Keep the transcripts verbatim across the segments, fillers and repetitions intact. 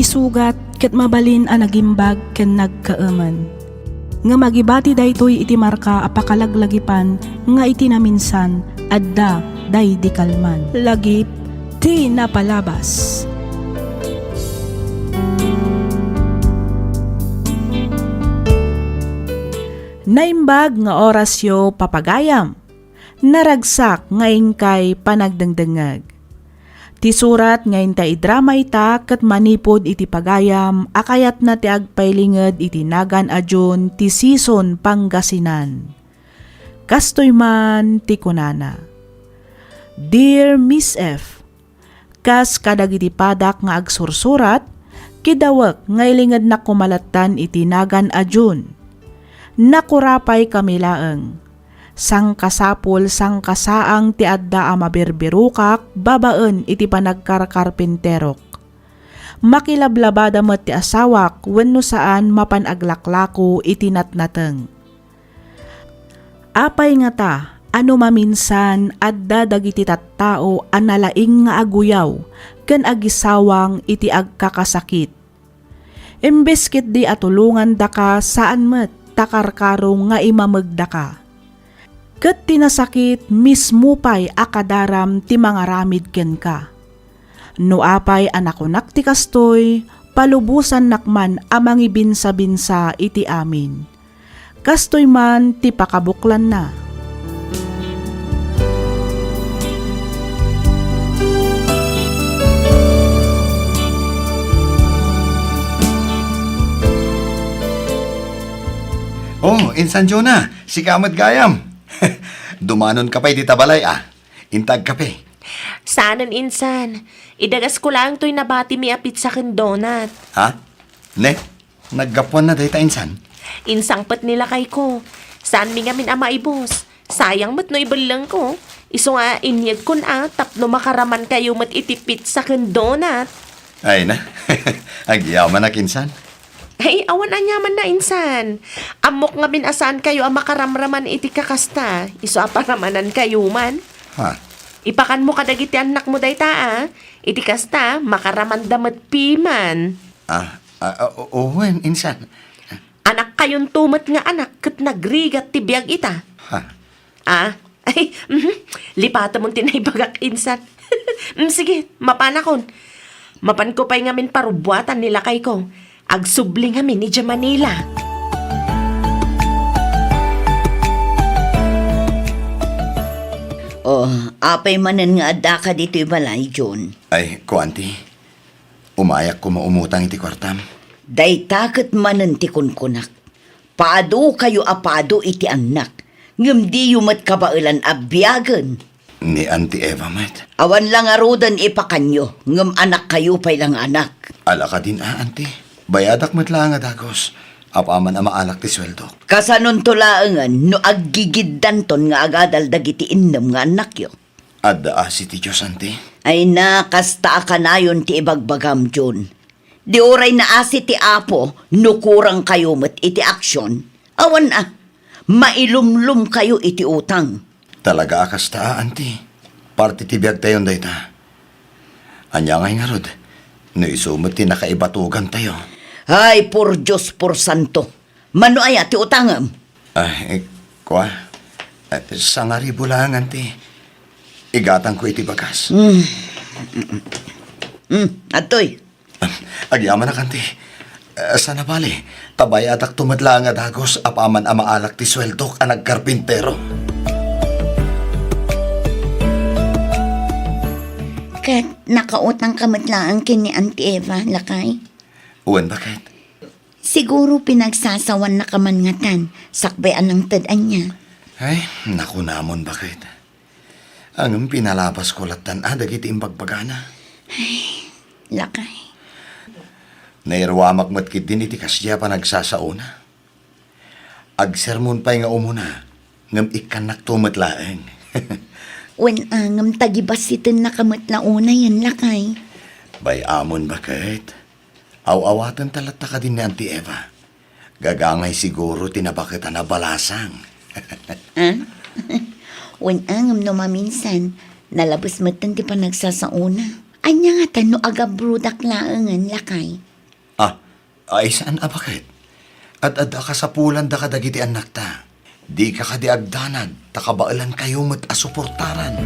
Sugat ket mabalin a nagimbag ken nagkaemen. Ngem agibati daytoy iti marka a pakalaglagipan nga iti naminsan, adda daydi kalman. Lagip ti napalabas. Naimbag nga orasyo, papagayam. Naragsak nga inkay panagdengdengngeg. Ti surat nga inta idrama ita ket manipud iti pagayam a kayatna ti agpailinged iti nagan a June ti Sison, Pangasinan. Kastoy man ti kunana, "Dear Miss F, kas kadagiti padak nga agsursurat, kidawek nga ilingednak koma lattan iti nagan a June. Nakurapay kami laeng. Sangkasapul, sangkasaang ti adda a mabirbirokak babaen iti panagkarkarpinterok. Makilablabada met ti asawak wenno saan mapan aglaklako iti natnateng. Apay ngata a no maminsan adda dagiti tattao a nalaing nga aguyaw ken agisawang iti agkakasakit? Imbes ketdi a tulongandaka, saan met ta karkaro nga imamegdaka. Ket ti nasakit mismo pay a kadaram ti mangaramid kenka. No apay a nakunak ti kastoy, palubosannak man a mangibinsabinsa iti amin." Kastoy man ti pakabuklanna. Oh, Insan Jonah, sika met gayam. Dumanon ka pay dita balay, a. Inta agkape. Saanen, Insan. Idagasko laeng toy nabatimi a pizza ken donut. Ha? Ne? Naggapuanna dayta, Insan? Insangpet ni lakayko. Saanmi ngamin a maibus. Sayang met no ibellengko. Isu nga inyegkon a tapno makaramankayo met iti pizza ken donut. Ay na. Agyamanak, Insan. Ay, awan aniamanna, Insan. Ammok ngamin a saankayo a makaramraman iti kakasta. Isu a paramanankayo man. Ha? Ipakanmo kadagiti annakmo dayta, a. Iti kasta, makaramanda met piman. Ah, ah, ah, o-, wen, Insan. Anakkayonto met nga anak ket nagrigat ti biag ita. Ha? Ah, ay, mhm. Lipatemon ti naibagak, Insan. Mm, sige, mapanakon. Mapanko pay ngamin parubbuatan ni lakayko. Agsubli ngamin idiay Manila. Oh, apay manen nga addaka ditoy balay, Jun? Ay, kuanti. Umayak koma umutang iti kuartam. Dayta ket manen ti kunkunak. Padukayo a padu iti annak, ngem diyo met kabaelan a biagen. Ni Auntie Eva met. Awan la ngaruden ipakanyo, ngem anakkayo pay la nga anak. Ala kadin a, Auntie. Bayadak met la nga dagus, apaman a maalak ti sueldok. Kasanonto laengen no aggigiddanton nga agadal dagiti innem nga annakyo? Adda asi ti Dios, Auntie. Ay na, kasta a kanayon ti ibagbagam, Jun. Di uray naasi ti Apo no kurangkayo met iti aksyon. Awan a, mailumlomkayo iti utang. Talaga a kasta a, Auntie. Parte ti biagtayon dayta. Ania ngay ngarud, no isu met ti nakaibatugantayo? Ay, por Dios, por santo. Mano aya ti utangem? Ah, eh, kua? Eh, sangaribu laeng, Auntie. Igatangko iti bagas. Mm. Mm, adtoy. Agyamanak, Auntie. Eh, sana bali, ta bayadakto met laeng a dagus apaman a maalak ti sueldok a nagkarpintero. Ket nakautangka met laeng ken ni Auntie Eva, lakay? Wen, baket. Siguro pinagsasawannaka man ngatan, sakbay a nangted ania. Ay, nakunamon, baket. Ngem pinalabasko lattan a dagiti imbagbagana. Ay, lakay. Nairuamak met ketdin iti kasdiay a panagsasaona. Agsermon pay nga umuna, ngem ikkannakto met laeng. Wen, a, ngem tagibassitennaka met la unayen, lakay. Bay-amon, baket. Aw-awatenta latta kadin ni Auntie Eva. Gagangay siguro ti nabaket a nabalasang. Ah? Wen, a, ngem no maminsan, nalabes metten ti panagsasaona. Ania ngatan no agabrodak laengen, lakay? Ay, saan a baket? Ad-adda kasapulanda kadagiti annakta. Dika kadi agdanag, ta kabaelankayo met a suportaran.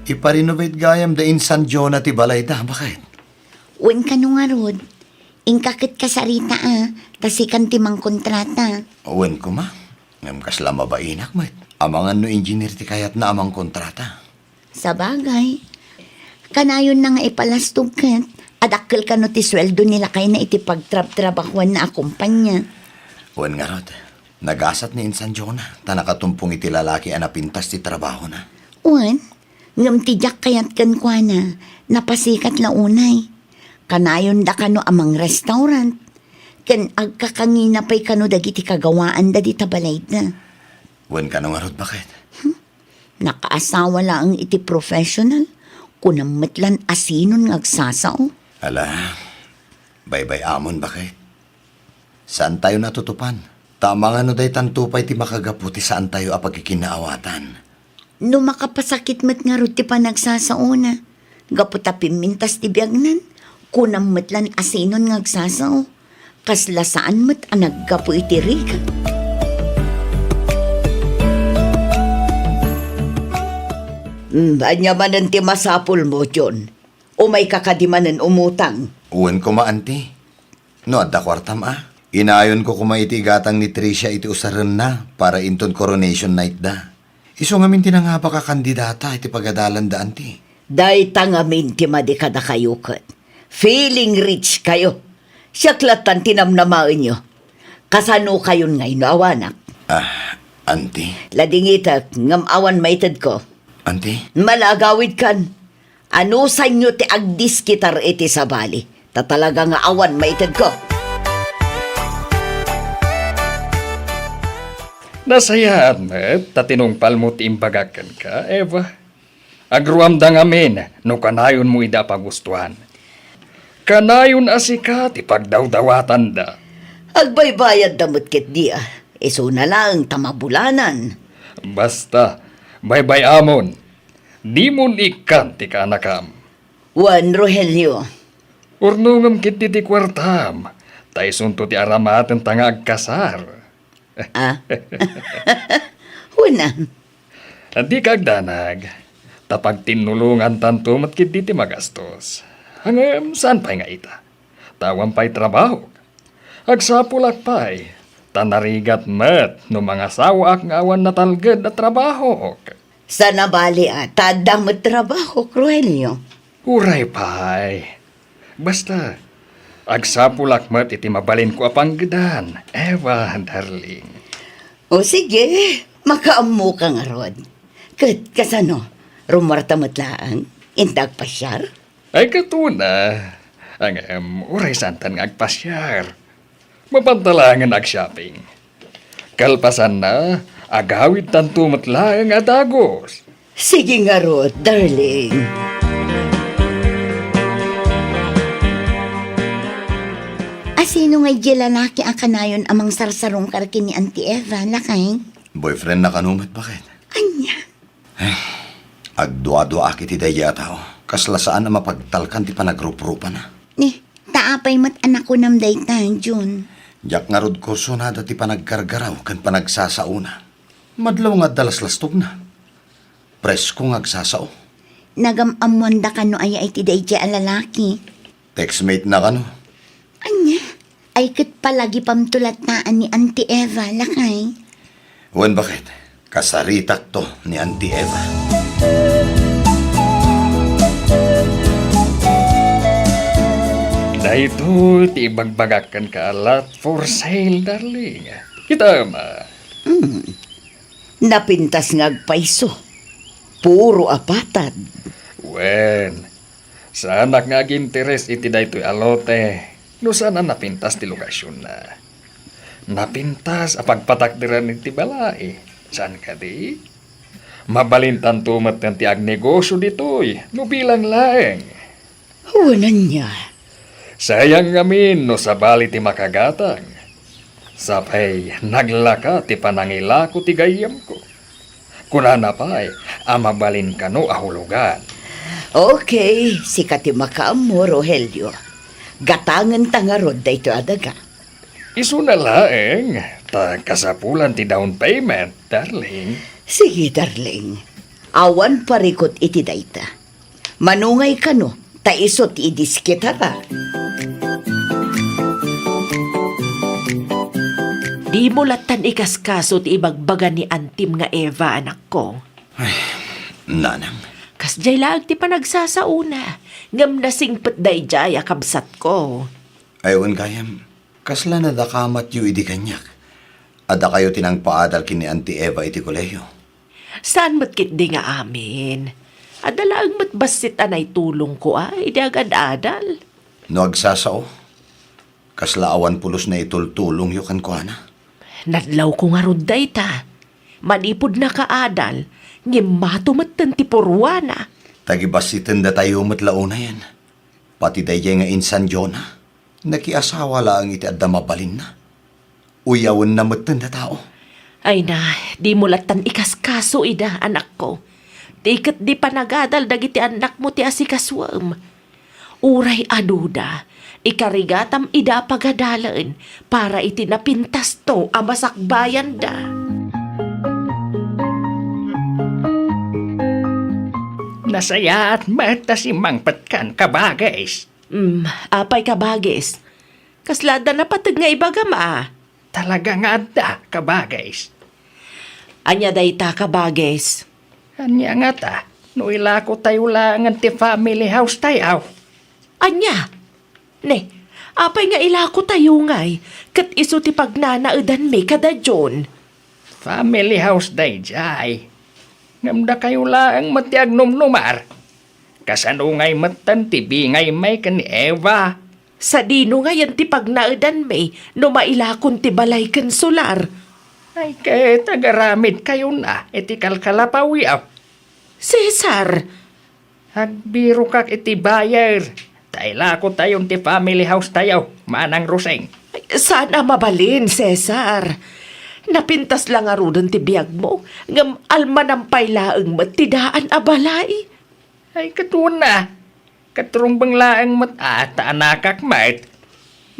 Iparenovate gayam da insan Jonah ti balayda, baket? Wen kano ngarud, inka ket kasarita a, ta sikan ti mangkontrata. Wen koma, ngem kasla mabainak met. Amangan no engineer ti kayatna a mangkontrata. Sabagay, kanayonna nga ipalastog ket, adakkel kano ti sueldo ni lakayna iti pagtrabtrabahuanna a kompania. Wen ngarud, nagasat ni insan Jonah, ta nakatumpong iti lalaki a napintas ti trabahona. Wen, ngem ti diak kayat kenkuana, napasikat la unay. Kanayonda kano a mangrestaurant, ken agkakangina pay kano dagiti kagawaanda dita balayda. Wen kano ngarud, baket? Hmm? Nakaasawa laeng iti professional, kunam met lan a sinon nga agsasao. Ala, baybay-amon, baket? Saantayo natutupan. Ta amangan no daytanto pay ti makagapu ti saantayo a pagkikinaawatan. No makapasakit met ngarud ti panagsasaona, gapu ta pimmintas ti biagnan, kunam met lan a sinon nga agsasao. Kasla saan met a naggapu iti rigat. Hmm, ania manen ti masapulmo, John? Umayka kadi manen umutang? Wen koma, anti. No adda kuartam a, inayonko koma iti igatang ni Tricia iti usarenna para inton coronation night da. Isu ngamin ti nangabak a kandidata iti pagadalanda, anti. Dayta ngamin ti madi kadakayo ket. Feeling rich kayo. Siak lattan ti namnamaenyo. Kasano kayon ngay no awanak? Ah, anti. Ladingitek, ngem awan maitedko. Anti? Malagawidkan. Anusanyo ti agdiskitar iti sabali, ta talaga nga awan maitedko. Nasayaat met ta tinungpalmo ti imbagak kenka, Eva. Agruamda ngamin no kanayonmo ida a pagustuan. Kanayon a sika ti pagdawdawatanda. Agbaybayadda met ketdi a, isuna laeng ta mabulanan. Basta, baybay-amon. Dimon ikkan ti kaanakam. Wen, Rogelio. Urnongem ketdi ti kuartam, ta isunto ti aramatenta nga agkasar. Ah? Wen a. Dika agdanag, ta pagtinnulongantanto met ketdi ti magastos. Ngem saan pay nga ita? Ta awan pay trabahok. Agsapulak pay, ta narigat met no mangasawaak nga awan natalged a trabahok. Saan a bali a, ta adda met trabahok, Rogelio. Uray pay. Basta, agsapulak met iti mabalinko a panggedan, Eva, darling. O sige, makaammoka ngarud. Ket kasano, rummuarta met laeng, inta agpasiar? Ay, ket una. Ngem, uray saantan nga agpasiar. Mapanta laengen ag-shopping. Kalpasanna, agawidtanto met laeng a dagus. Sige ngarud, darling. A sino ngay diay lalaki a kanayon a mangsarsarungkar ken ni Auntie Eva, lakay? Boyfriend na kano met, baket? Ania? Ay, agduaduaak iti daydiay a tao. Kasla saan a mapagtalkan ti panagruprupana. Ni, ta apay met a nakunam dayta, Jun? Diak ngarud kursunada ti panaggargaraw ken panagsasaona. Madlaw nga adda laslastogna. Presko nga agsasao. Nagam-ammoanda kano aya iti daydiay a lalaki? Textmate na kano. Ania? Ay ket palagipamto latta a ni Auntie Eva, lakay? Wen, baket, kasaritakto ni Auntie Eva. Daytoy ti ibagbagak kenka a lot for sale, darling. Kitaem a. Hmm. Napintas nga agpayso. Puro apatad. Wen, saanak nga aginteres iti daytoy a lote no saan a napintas ti lokasionna. Napintas a pagpatakderan iti balay, saan kadi? Mabalintanto metten ti agnegosio ditoy no bilang laeng. Wen, ania? Sayang ngamin no sabali ti makagatang. Sapay naglaka ti panangilako ti gayyemko. Kunana pay a mabalin kano a hulugan. Okay, sika ti makaammo, Rogelio. Gatangenta ngarud daytoy a daga. Isuna laeng, ta kasapulan ti down payment, darling. Sige, darling. Awan parikut iti dayta. Manungay kano, ta isu ti idiskitara. Dimo lattan ikaskaso ti ibagbaga ni antim nga Eva, anakko. Ay, nanang. Kasdiay laeng ti panagsasaona, ngem nasingpet daydiay a kabsatko. Ay, wen gayam, kasla nadakamatyo idi kaniak? Adda kayo ti nangpaadal ken ni Auntie Eva iti kolehiyo? Saan met ketdi nga amin? Adda laeng met bassit a naitulongko a idi agad-adal. No agsasao, kasla awan pulos naitultulongyo kenkuana? Nadlawko ngarud dayta. Manipud nakaadal, ngem mato metten ti purwana. Tagibassitendatayo met la unayen. Pati daydiay nga insan Jonah, nakiasawa laeng iti adda mabalinna. Uyawenna metten a tao. Ay na, dimo lattan ikaskaso ida, anakko. Ti ketdi panagadal dagiti annakmo ti asikasuem. Uray aduda, ikarigatam ida a pagadalen para iti napintasto a masakbayanda. Nasayaat met ta simmangpetkan, kabagis. Mm, apay, kabagis? Kasla adda napateg nga ibagam a? Talaga nga adda, kabagis. Ania dayta, kabagis? Ania ngata, no ilakotayo laengen ti family house tayo? Ania? Ne, apay nga ilakotayo ngay, ket isu ti pagnanaedanmi kada John? Family house daydiay. Ngem dakayo laeng met ti agnumnumar. Kasano ngay metten ti bingaymi ken ni Eva? Sadino ngayen ti pagnaedanmi no mailakon ti balay ken solar? Ay, ket agaramidkayona iti kalkalapawyo. Cesar! Agbirokak iti buyer. Ta ilakotayon ti family house tayo, Manang Roseng. Ay, saan a mabalin, Cesar. Napintas la ngaruden ti biagmo, ngem almanam pay laeng met ti daan a balay. Ay, ket wen a. Ket rumbeng laeng met a ta anakak met.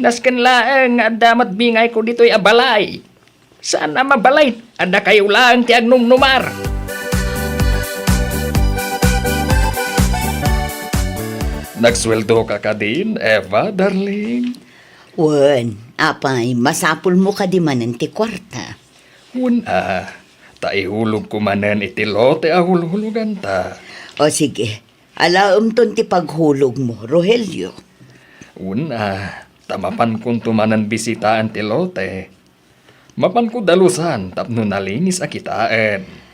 Nasken laeng nga adda met bingayko ditoy a balay. Saan a mabalin a dakayo laeng ti agnumnumar. Nagsueldoka kadin, Eva, darling? Wen, apay, masapulmo kadi manen ti kuarta? Wen a, ta ihulogko manen iti lote a hulhuloganta. O sige, alaemton ti paghulogmo, Rogelio. Wen a, ta mapankonto manen bisitaen ti lote. Mapanko dalusan tapno nalinis a kitaen.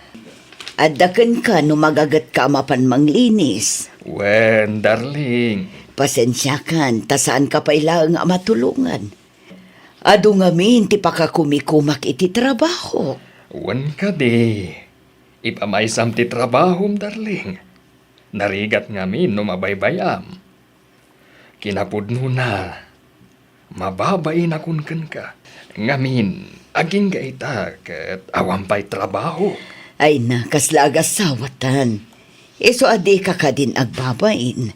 Adda kenka no magagetka a mapan manglinis. Wen, darling. Pasensiakan, ta saanka pay laeng a matulongan. Adu ngamin ti pakakumikumak iti trabaho. Wen kadi, ipamaysam ti trabahom, darling. Narigat ngamin no mabaybay-am. Kinapudnona, mababainakon kenka. Ngamin, agingga ita ket awan pay trabaho. Ay na, kasla agasawatan. Isu a dika kadin agbabain.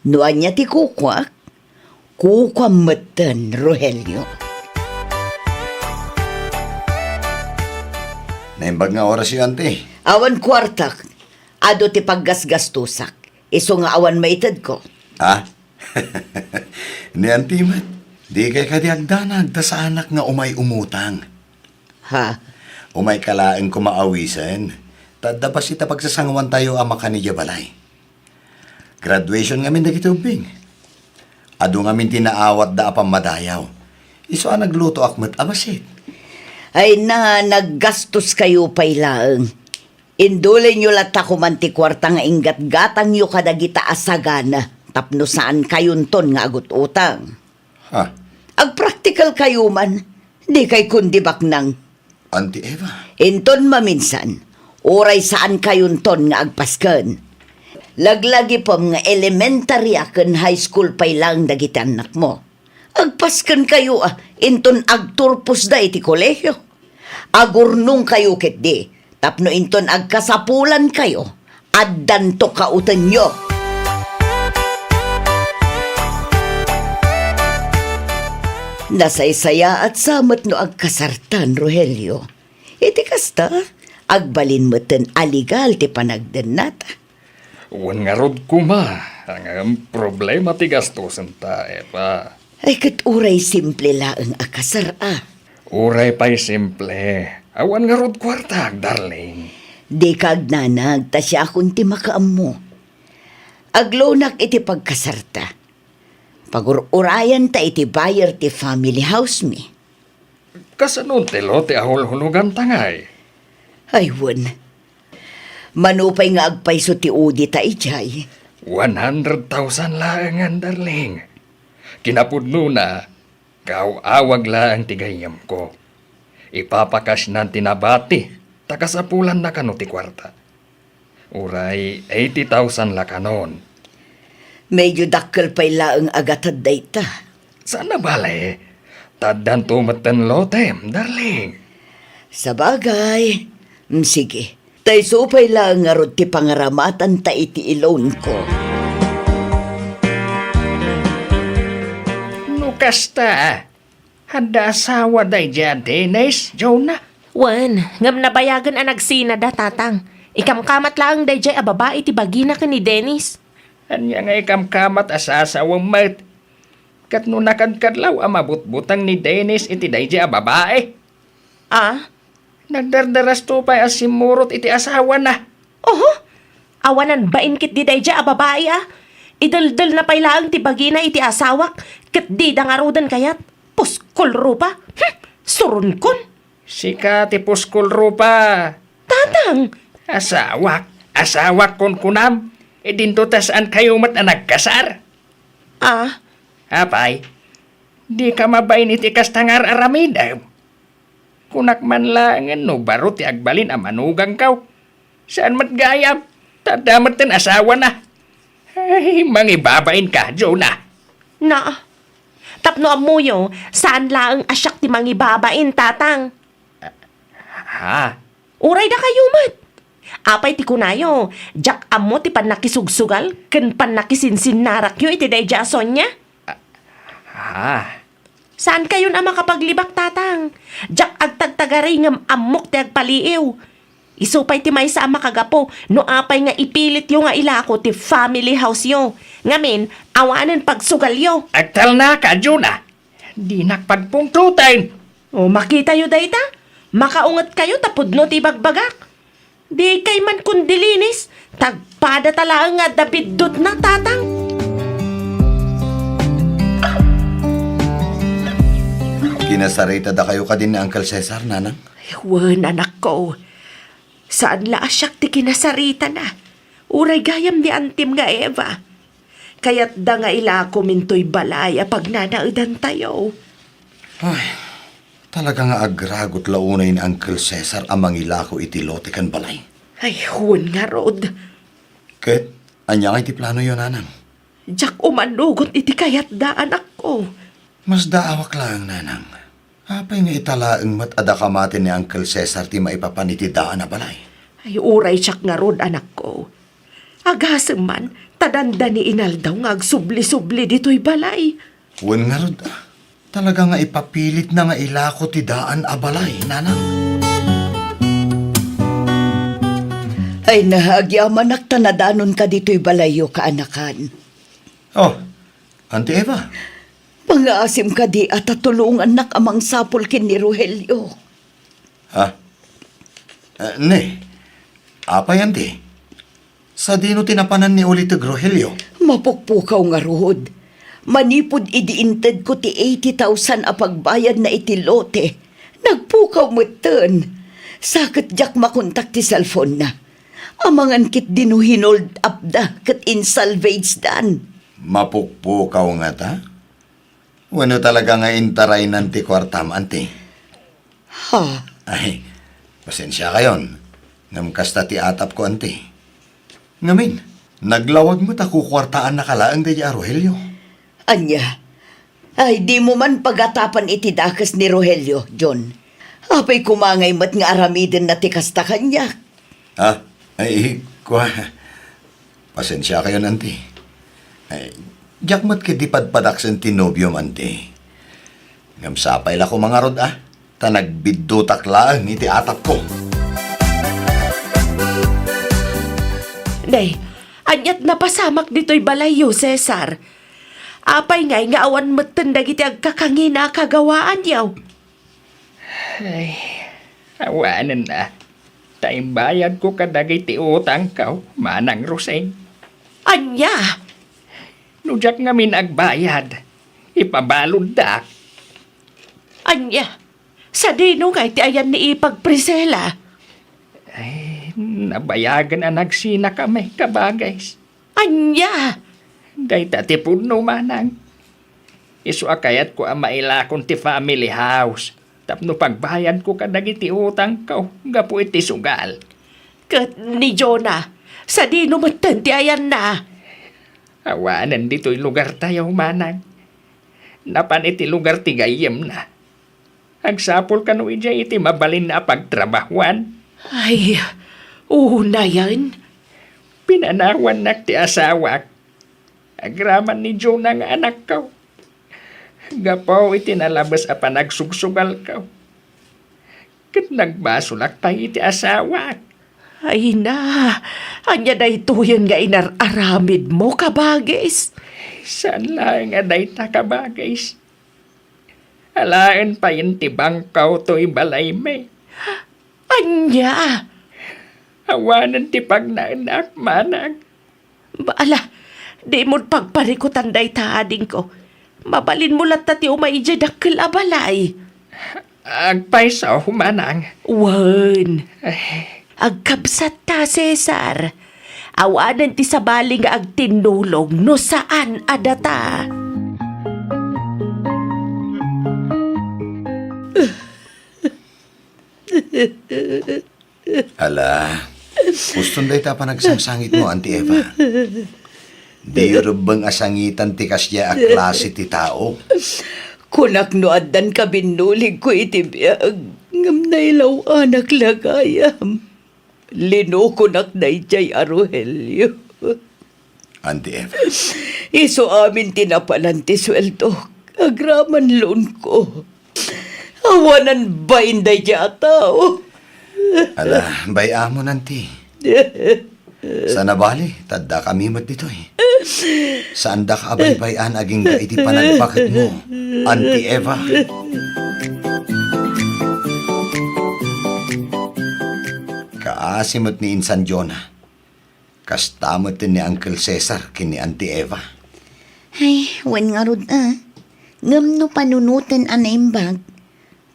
No ania ti kukuak, kukuam metten, Rogelio. Naimbag nga orasyo, anti. Awan kuartak. Adu ti paggasgastosak. Isu nga awan maitedko. Ha? Ni anti met, dikay kadi agdanag ta saanak nga umay umutang. Ha? Umayka laeng koma awisen, ta adda bassit a pagsasangoantayo a makan idiay balay. Graduation ngamin dagiti ubbing. Adu ngamin ti naawatda a pammadayaw. Isu a naglutoak met a bassit. Ay na, naggastoskayo pay laeng. Indulenyo latta koman ti kuarta nga inggatgatangyo kadagita a sagana tapno saankayonton nga agut-utang. Ha? Agpraktikalkayo man, dikay kundi baknang. Auntie Eva. Inton maminsan, uray saankayonton nga agpasken. Laglagipem nga elementary a ken high school pay laeng dagiti annakmo. Agpaskenkayo a inton agturposda iti kolehio. Agurnongkayo ketdi tapno inton agkasapulankayo, addanto kautenyo. Nasaysayaat sa met no agkasartan, Rogelio. Iti kasta, agbalin metten a legal ti panagdennata. Wen ngarud koma, ngem problema ti gastosenta, Eva. Ay, ket uray simple laeng a kasar, a. Uray pay simple, awan ngarud kuartak, darling. Dika agnanag, ta siakon ti makaammo. Agloanak iti pagkasarta. Pagur-urayanta iti buyer ti family house mi. Kasano ti lote a hulhuloganta ngay? Ay, wen. Mano pay nga agpayso ti udita idiay? One hundred thousand laengen, darling. Kinapudnona, kaaw-awag laeng ti gayyemko. Ipapakasnan ti nabati, ta kasapulanna kano ti kuarta. Uray eighty thousand la kanon. Medyo dakkel pay laeng a gatad dayta. Saan a bale, ta addanto metten lotem, darling. Sabagay. Mm, sige. Ta isu pay laeng ngarud ti pangaramatanta iti i-loanko. No kasta, adda asawa daydiay a Dennis, Jonah? Wen, ngem nabayagen a nagsinada, Tatang. Ikamkamat laeng daydiay a babai ti bagina ken ni Dennis. Ania nga ikamkamat a sasawem met? Ket no nakadkadlaw a mabutbuteng ni Dennis iti daydiay a babai? Ah? Nagdardarasto pay a simmurot iti asawana. Oho! Awanan bain ketdi daydiay a babai, a. Ideldelna pay laeng ti bagina iti asawak, ket dida ngaruden kayat. Puskol rupa! Hm! Suronkon! Sika ti puskol rupa. Tatang! Asawak! Asawak, kunkunam! Idinto ta saankayo met a nagkasar? Ah? Apay, dika mabain iti kasta nga ar-aramidem. Kunak man laengen no baro ti agbalin a manugangkaw. Saan met gayam, ta adda metten asawana. Ay, mangibabainka, Jonah. Na, tapno ammoyo, saan laeng a siak ti mangibabain, Tatang. Ha? Uray dakayo met. Apay ti kunayo, diak ammo ti pannakisugsugal ken pannakisinsinnarakyo iti daydiay a Sonia? Ah. Saankayon a makapaglibak, Tatang. Diak agtagtagari ngem ammok ti agpaliiw. Isu pay ti maysa a makagapu no apay nga ipilityo nga ilako ti family house-yo. Ngamin, awanen pagsugalyo. Agtalnaka, Jonah. Dinak pagpungtoten. O, makitayo dayta? Makaungetkayo ta pudno ti ibagbagak. Dikay man kundilinis, ta agpadata laeng nga adda biddutna, Tatang. Kinasaritadakayo kadi ni Uncle Cesar, Nanang? Wen, anakko. Saan la a siak ti kinasaritana. Uray gayam ni antim nga Eva. Kayatda nga ilakomin toy balay a pagnanaedantayo. Ay, talaga nga agragot la unay ni Uncle Cesar a mangilako iti lote ken balay. Ay, wen ngarud. Ket, ania ngay ti planoyo, Nanang? Diak umanugot iti kayatda, anakko. Masdaawak laeng, Nanang. Apay nga ita laeng met a dakamaten ni Uncle Cesar ti maipapan iti daan a balay? Ay, uray siak ngarud, anakko. Agasem man, ta dandani inaldaw nga agsubli-subli ditoy balay. Wen ngarud, a. Talaga nga ipapilitna nga ilako ti daan a balay, Nanang. Ay na, agyamanak ta nadanonka ditoy balayyo, kaanakan. Oh, Auntie Eva. Mangaasim kadi a ta tulongannak a mangsapul ken ni Rogelio. Ha? Ah, ne. Apay, Auntie? Sadino ti napanan ni Uliteg, Rogelio? Mapukpukaw ngarud. Manipud idi intedko ti eighty thousand a pagbayadna iti lote, nagpukaw metten. Sa ket diak makontak ti cellphone-na. Amangan ketdi no hinold up da ket insalvage dan. Mapukpukaw ngata? Wenno talaga nga intaraynan ti kuartam, Auntie? Ha? Ay, pasensiakayon. Ngem kasta ti atapko, Auntie. Ngamin, naglawag met a kukuartaannaka laeng daydi a Rogelio. Ania? Ay, dimo man pagatapan iti dakes ni Rogelio, John. Apay koma ngay met nga aramidenna ti kasta kaniak? Ha? Ay, kua. Pasensiakayon, Auntie. Ay, diak met ketdi padpadaksen ti nobiom, Auntie. Ngem sapay la koma ngarud a, ta nagbiddutak laeng iti atapko. Nay, aniat napasamak ditoy balayyo, Cesar? Apay ngay nga awan metten dagiti agkakangina a kagawaanyo? Ay, awanen a. Ta imbayadko kadagiti utangko, Manang Rosing. Ania? No diak ngamin agbayad, ipabaluddak. Ania? Sadino ngay ti ayan ni Ipag Priscilla? Ay, nabayagen a nagsinakami, kabagis. Ania? Dayta ti pudno, Manang. Isu a kayatko a mailakon ti family house tapno pagbayadko kadagiti utangko gapu iti sugal. Ket ni Jonah, sadino metten ti ayanna? Awanen ditoy lugartayo, Manang. Napan iti lugar ti gayyemna. Agsapul kano idiay iti mabalin a pagtrabahuan? Ay, unayen. Pinanawannak ti asawak agraman ni Jonah nga anakko. Gapu iti nalabes a panagsugsugalko, ket nagbasolak pay iti asawak. Ay na, ania daytoyen nga inar-aramidmo, kabagis? Saan laeng a dayta, kabagis. Alaen payen ti bangko toy balaymi. Ania? Awanen ti pagnaenak, Manang. Ba, ala, di mod pagparikutan dayta, adingko. Mabalinmo latta ti umay idiay dakkel a balay. Agpayso, Manang. Wen. Ay. Agkabsatta, Cesar. Awanen ti sabali nga agtinnulong no saan a data. Ala, huston dayta a panagsangsangitmo, Auntie Eva. Diyo rebbeng a sangitan ti kasdiay a klase ti tao. Kunak no addan kabinnuligko iti biag, ngem nailaw-anak la gayam. Linukonak daydiay a Rogelio. Auntie Eva. Isu amin ti napalan ti sueldok agraman loanko. Awanan bain daydiay a tao. Ala, bay-amon, Auntie. Saan a bale, ta addakami met ditoy. Saandak a baybay-an agingga iti panagpaketmo, Auntie Eva. Kaasi met ni Insan Jonah. Kasta met ni Uncle Cesar ken ni Auntie Eva. Ay, wen ngarud a. Ngem no panunoten a naimbag,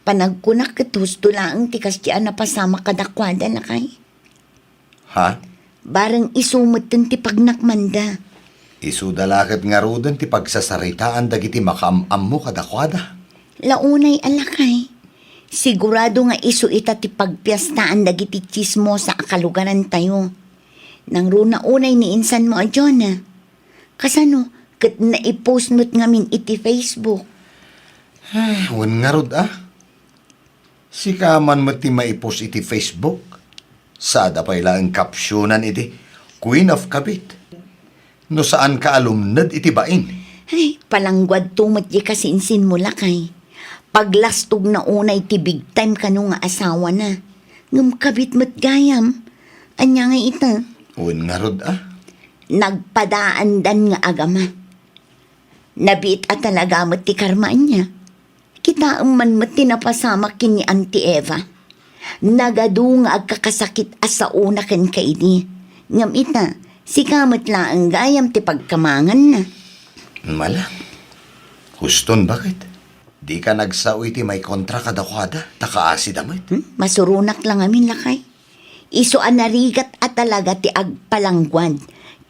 panagkunak ket husto laeng ti kasdiay a napasamak kadakuada, lakay. Ha? Bareng isu metten ti pagnakmanda. Isuda la ket ngaruden ti pagsasaritaan dagiti makaam-ammo kadakuada. La unay a lakay. Sigurado nga isu ita ti pagpiestaan dagiti tsismosa a kalugarantayo. Nangruna unay ni insanmo a Jonah. Kasano ket naipost met ngamin iti Facebook? Ay, wen ngarud a. Sika man met ti maipost iti Facebook. Sada pay laeng captionan iti Queen of Kabit. No saanka a lumned iti bain. Ay, palangguadto met diay kasinsinmo, lakay. Paglastogna unay ti big time kano nga asawana. Ngem kabit met gayam. Ania nga ita? Wen ngarud a. Nagpadaandan nga agama. Nabiit a talaga met ti karma ania. Kitaem man met ti napasamak ken ni Auntie Eva. Nagadu nga agkakasakit a saona kenka idi. Ngem ita, sika met laeng gayam ti pagkamanganna. Mala. Huston, baket? Dika nagsao iti maikontra kadakuada, ta kaasida met. Hmm? Masuronak la ngamin, lakay. Isu a narigat a talaga ti agpalangguad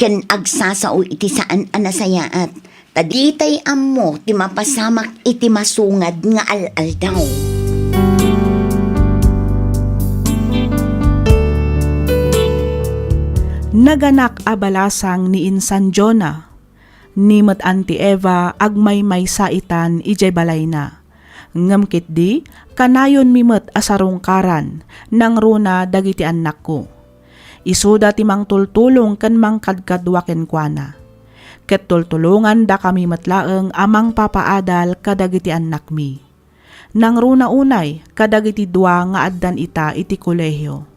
ken agsasao iti saan a nasayaat, ta ditay ammo ti mapasamak iti masungad nga al-aldaw. Naganak a balasang ni Insan Jonah. Ni met Auntie Eva agmaymaysa itan idiay balayna. Ngem ketdi, kanayonmi met a sarungkaran, nangruna dagiti annakko. Isuda ti mangtultulong ken mangkadkadua kenkuana. Ket tultulongandakami met laeng a mangpapaadal kadagiti annakmi. nangruna unay kadagiti dua nga addan ita iti kolehio.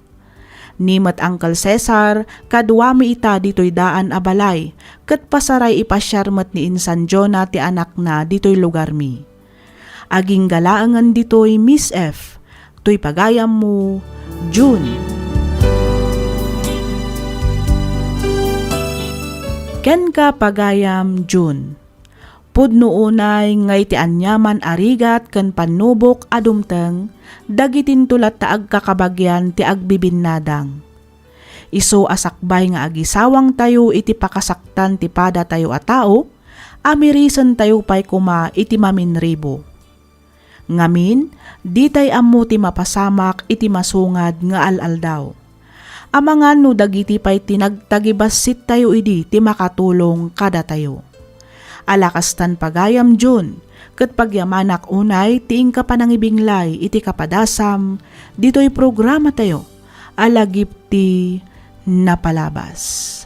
Ni met Uncle Cesar, kaduami ita ditoy daan a balay, ket pasaray ipasiar met ni insan Jonah ti anakna ditoy lugarmi. Agingga laengen ditoy, Miss F. Toy pagayammo, June. Kenka, pagayam, June. Pudno unay nga iti aniaman a rigat ken pannubok a dumteng, dagitinto latta agkakabagian ti agbibinnadang. Isu a sakbay nga agisawangtayo iti pakasaktan ti padatayo a tao, amirisentayo pay koma iti maminribo. Ngamin, ditay ammo ti mapasamak iti masungad nga al-aldaw. Amangan no dagiti pay ti nagtagibassittayo idi ti makatulong kadatayo. Ala kastan, pagayam June, ket pagyamanak unay ti inka panangibinglay iti kapadasam ditoy programatayo a lagip ti napalabas.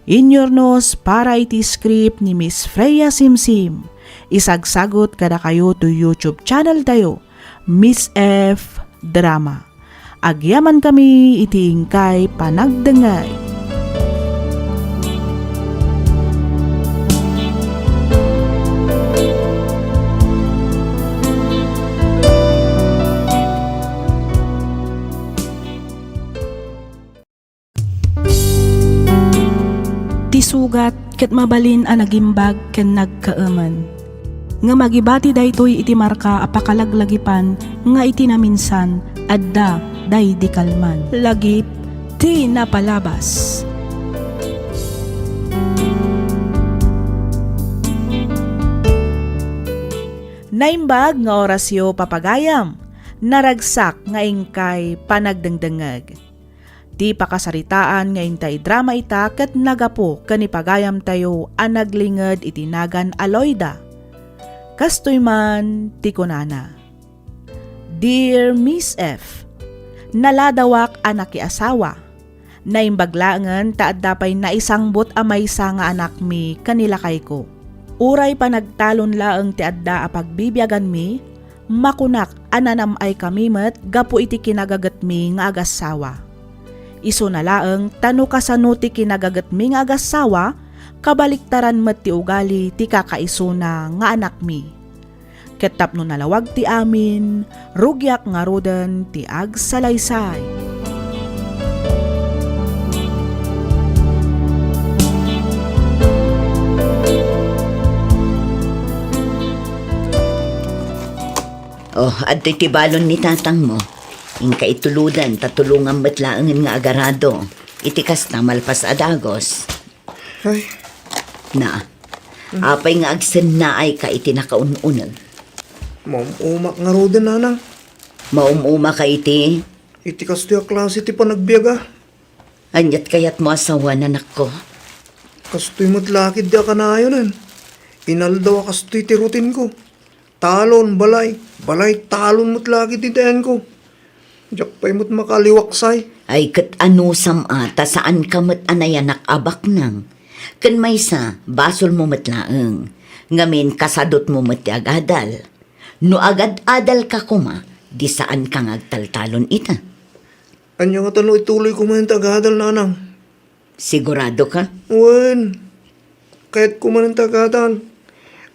Inyurnos para iti script ni Miss Freya Simsim. Isagsagut kadakayo toy YouTube channel tayo, Miss F Drama. Agyamankami iti inkay panagdengngeg. Ti sugat ket mabalin a nagimbag ken nagkaemen. Ngem agibati daytoy iti marka a pakalaglagipan nga iti naminsan, adda daydi kalman. Lagip ti napalabas. Naimbag nga orasyo, papagayam. Naragsak nga inkay panagdengdengngeg. Ti pakasaritaan nga intay drama ita ket nagapu ken ni pagayamtayo a naglinged iti nagan a Loida. Kastoy man ti kunana, "Dear Miss F, naladawak a nakiasawa. Naimbag laengen ta adda pay naisangbut a maysa nga anakmi ken ni lakayko. Uray panagtalon laeng ti adda a pagbibiaganmi, makunak a nanam-ay kami met gapu iti kinagagetmi nga agassawa. Isuna laeng ta no kasano ti kinagagetmi nga agassawa, kabaliktaran met ti ugali ti kakaisuna nga anakmi. Ket tapno nalawag ti amin, rugiak ngaruden ti agsalaysay." Oh, adtoy ti balon ni tatangmo. Inka ituloden ta tulongam met laengen nga agarado iti kasta malpas a dagus. Ay. Na, apay nga agsennaayka iti nakaun-uneg? Maum-umak ngaruden, nanang. Maum-umaka iti? Iti kastoy a klase ti panagbiaga. Ania't kayatmo a sawen, anakko? Kastoy met la ketdi a kanayonen. Inaldaw a kastoy ti rutinko. Talon, balay, balay, talon met la ketdi ti ayanko. Diak pay met makaliwaksay. Ay, ket anusam a, ta saanka met a nayanak a baknang. Ken maysa, basolmo met laeng. Ngamin, kasadutmo met ti agadal. No agad-adalka koma, di saanka nga agtaltalon ita. Ania ngata no ituloyko manen ti agadal, nanang? Siguradoka? Wen. Kayatko manen ti agadal.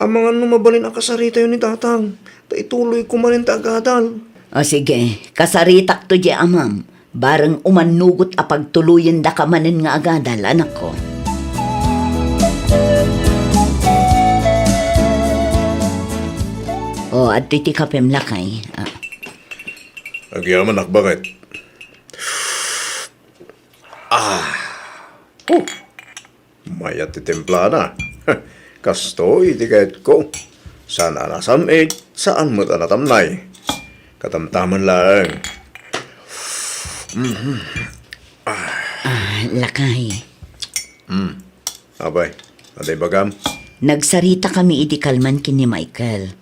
Amangan no mabalin a kasaritayo ni tatang, ta ituloyko manen ti agadal. O sige, kasaritakto diay amam, bareng umannugot a pagtuloyendaka manen nga agadal, anakko. O, adtoy ti kapem, lakay. Ah. Agyamanak, baket. Ah. Oh. Mayat ti timplana. Kastoy ti kayatko. Saan a nasam-it, saan met a natamnay. Katamtamen laeng. Mhm. Ah, lakay. Hmm. Apay, adda ibagam? Nagsaritakami idi kalman ken ni Michael.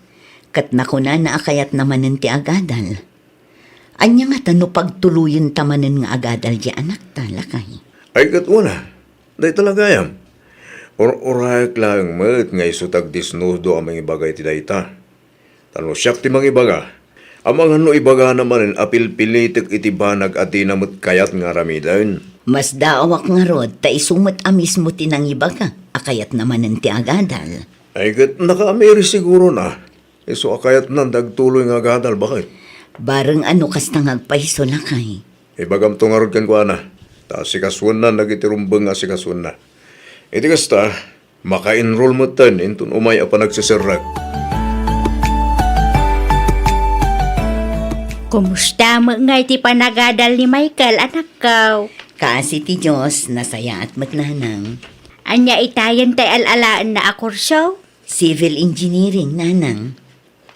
Ket nakunana a kayatna manen ti agadal. Ania ngata no pagtuloyenta manen nga agadal diay anakta, lakay? Ay, ket wen a, dayta la gayam. Ur-urayek laeng met nga isu ti agdisnudo a mangibaga iti dayta. Ta no siak ti mangibaga, Amangan no ibagana manen a pilpilitek iti banag a dina met kayat nga aramiden. Masdaawak ngarud ta isu met a mismo ti nangibaga a kayatna manen ti agadal. Ay, ket nakaamiri sigurona. Isu a kayatnan ti agtuloy nga agadal, baket. Bareng a no kasta nga agpayso, lakay. Ibagamto ngarud kenkuana, ta asikasuenna dagiti rumbeng nga asikasuenna. Iti kasta, maka-enroll metten inton umay a panagseserrek. Kumusta met ngay ti panagadal ni Michael, anakko? Kaasi ti Dios, nasayaat met, nanang. Ania itayen tay al-alaenna a kurso? Civil engineering, nanang.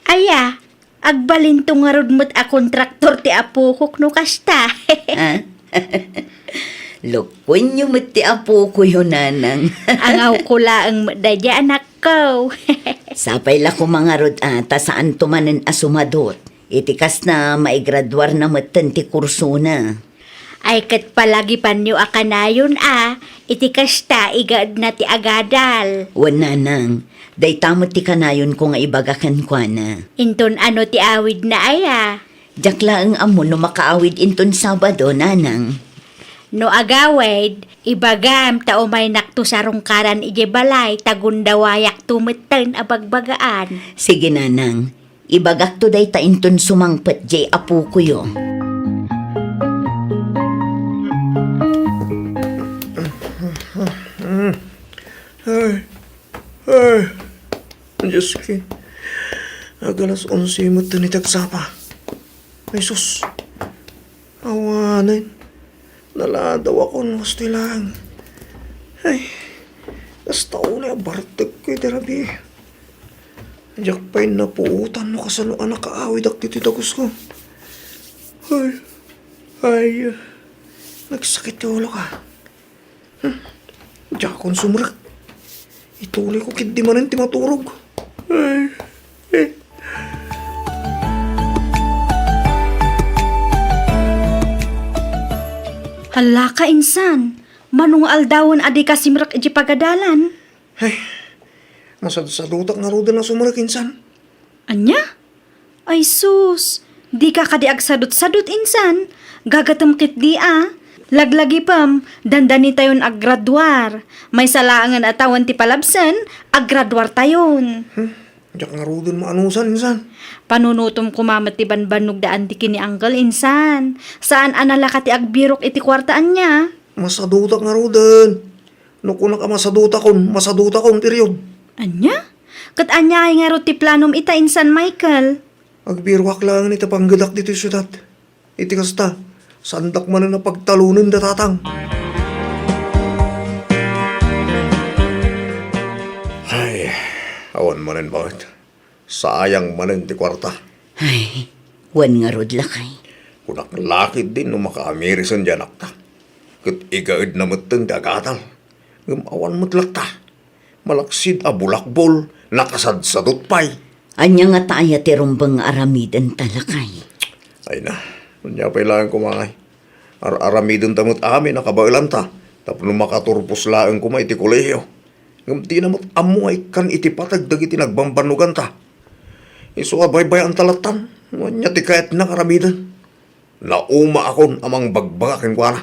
Aya, agbalinto ngarud met a kontraktor ti apokok no kasta. Ah? Lukkuenyo met ti apokoyo, nanang. Angawko laeng met daydiay, anakko. Sapay la koma ngarud a ta saanto manen a sumadot. Iti kasta, maigraduarna metten ti kursona. Ay, ket palagipanyo a kanayon a, iti kasta, igaedna ti agadal. Wen, nanang, dayta met ti kanayonko nga ibaga kenkuana. Inton ano ti awidna aya? Diak laeng ammo no makaawid inton Sabado, nanang. No agawid, ibagam ta umaynakto sarungkaran idiay balay ta gundawayakto metten a bagbagaan. Sige, nanang. Ibagakto dayta inton sumangpet diay apokoyo. Ay, ay, Diosko. Ag-alas onse met ti nagsapa. Ay, sus. Awanen. Naladawakon, kastoy laeng. Ay, kasta unay a bartekko iti rabii. Diak pay napuotan no kasano a nakaawidak ditoy dagusko. Ay, ay, nagsakit ti ulok. Hmm, diakon sumrek. Ituliyko ketdi manen ti maturog. Ay, eh. Hala ka, insan. Mano nga aldawen a dika simrek iti pagadalan? Ay, masadsadutak ngaruden a sumrek, insan. Ania? Ay sus, dika kadi agsadutsadut, insan. Gagatem ketdi a. Laglagipem, dandanitayon aggraduar. Maysa laengen a tawen ti palabsen, aggraduartayon. Hmm, diak ngaruden maanusan, insan. Panunotem koma met ti banbannog da Auntie ken ni Uncle, insan. Saan a nalaka ti agbirok iti kuarta, ania? Masadutak ngaruden. No kunak a masadutakon, masadutakon, period. Ania? Ket aniay ngarud ti planom ita, insan Michael? Agbirokak laeng iti panggedak ditoy siudad. Iti kasta, saandak manen a pagtalonen da tatang. Ay, awan manen, baket. Sayang manen ti kuarta. Ay, wen ngarud, lakay. Kunak la ketdi no makaamirisen diay anakta. Ket igaedna metten ti agadal. Ngem awan met latta. Malaksid a bulakbol, nakasadsadut pay. Ania ngata aya ti rumbeng nga aramidenta, lakay? Ay na, ania pay laeng koma ngay. Ar-aramidenta met amin a kabaelanta tapno makaturpos laeng koma iti kolehio. Ngem dina met ammo nga ikkan iti pateg dagiti nagbambannoganta. Isu a baybayaanta lattan no ania ti kayatna nga aramiden. Naumaakon a mangbagbaga kenkuana.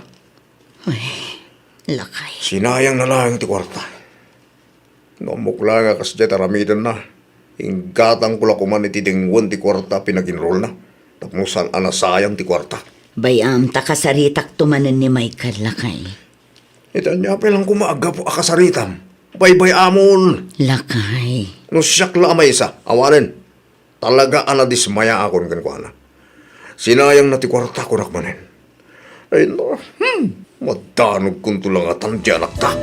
Ay, lakay. Sinayangna laeng ti kuarta. No ammok laeng a kasdiay ti aramidenna, inggatangko la koman iti denggen ti kuarta a pinag-enrollna, tapno saan a nasayang ti kuarta. Bay-am ta kasaritakto manen ni Michael, lakay. Iti ania pay laeng koma a gapu a kasaritam? Baybay-amon! Lakay. No siak la a maysa, awanen. Talaga a nadismayaakon kenkuana. Sinayangna ti kuarta, kunak manen. Ay, no. Hmm. Madanogkonto la ngatan ti anakta.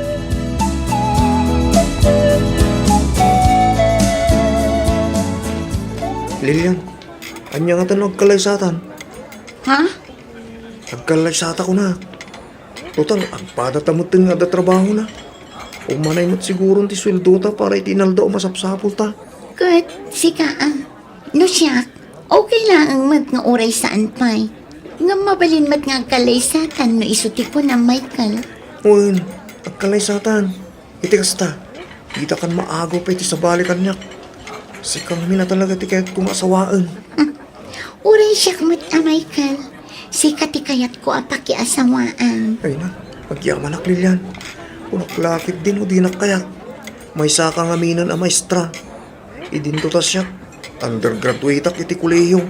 Lilian, ania ngatan no agkalaysatan? Ha? Agkalaysata, kunak. Total, agpadata metten nga adda trabahona. Umanay met siguron ti sueldota para iti inaldaw a masapsapulta. Ket sika a, no siak, okay laeng met nga uray saan pay. Ngem mabalin met nga agkalaysatan no isu ti kunam, Michael. Wen, agkalaysatan. Iti kasta, ditakan maagaw pay ti sabali kaniak. Sika ngamin a talaga ti kayatko nga asawaen. Hmm. Uray siak met a, Michael. Sika ti kayatko a pakiasawaan. Ay na, agyamanak, Lilian. Kunak la ketdin no dinak kayat. Maysaka ngamin a maestra. Idinto ta siak, undergraduateak iti kolehiyo.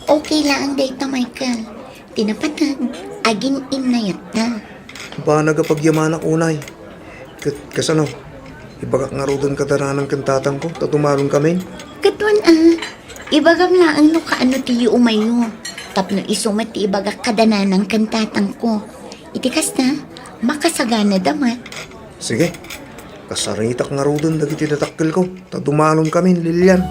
Okay laeng dayta, Michael. Ti napateg, agin-innayatta. Banag a pagyamanak unay. Ket kasano? Ibagak ngaruden kada nanang ken tatangko ta dumalonkamin? Ket wen a, ibagam laeng no kaano ti yuumayyo. Tapno isu met ti ibagak kada nanang ken tatangko. Iti kasta, makasaganada met. Sige, kasaritak ngaruden dagiti dadakkelko ta dumalonkamin, Lilian.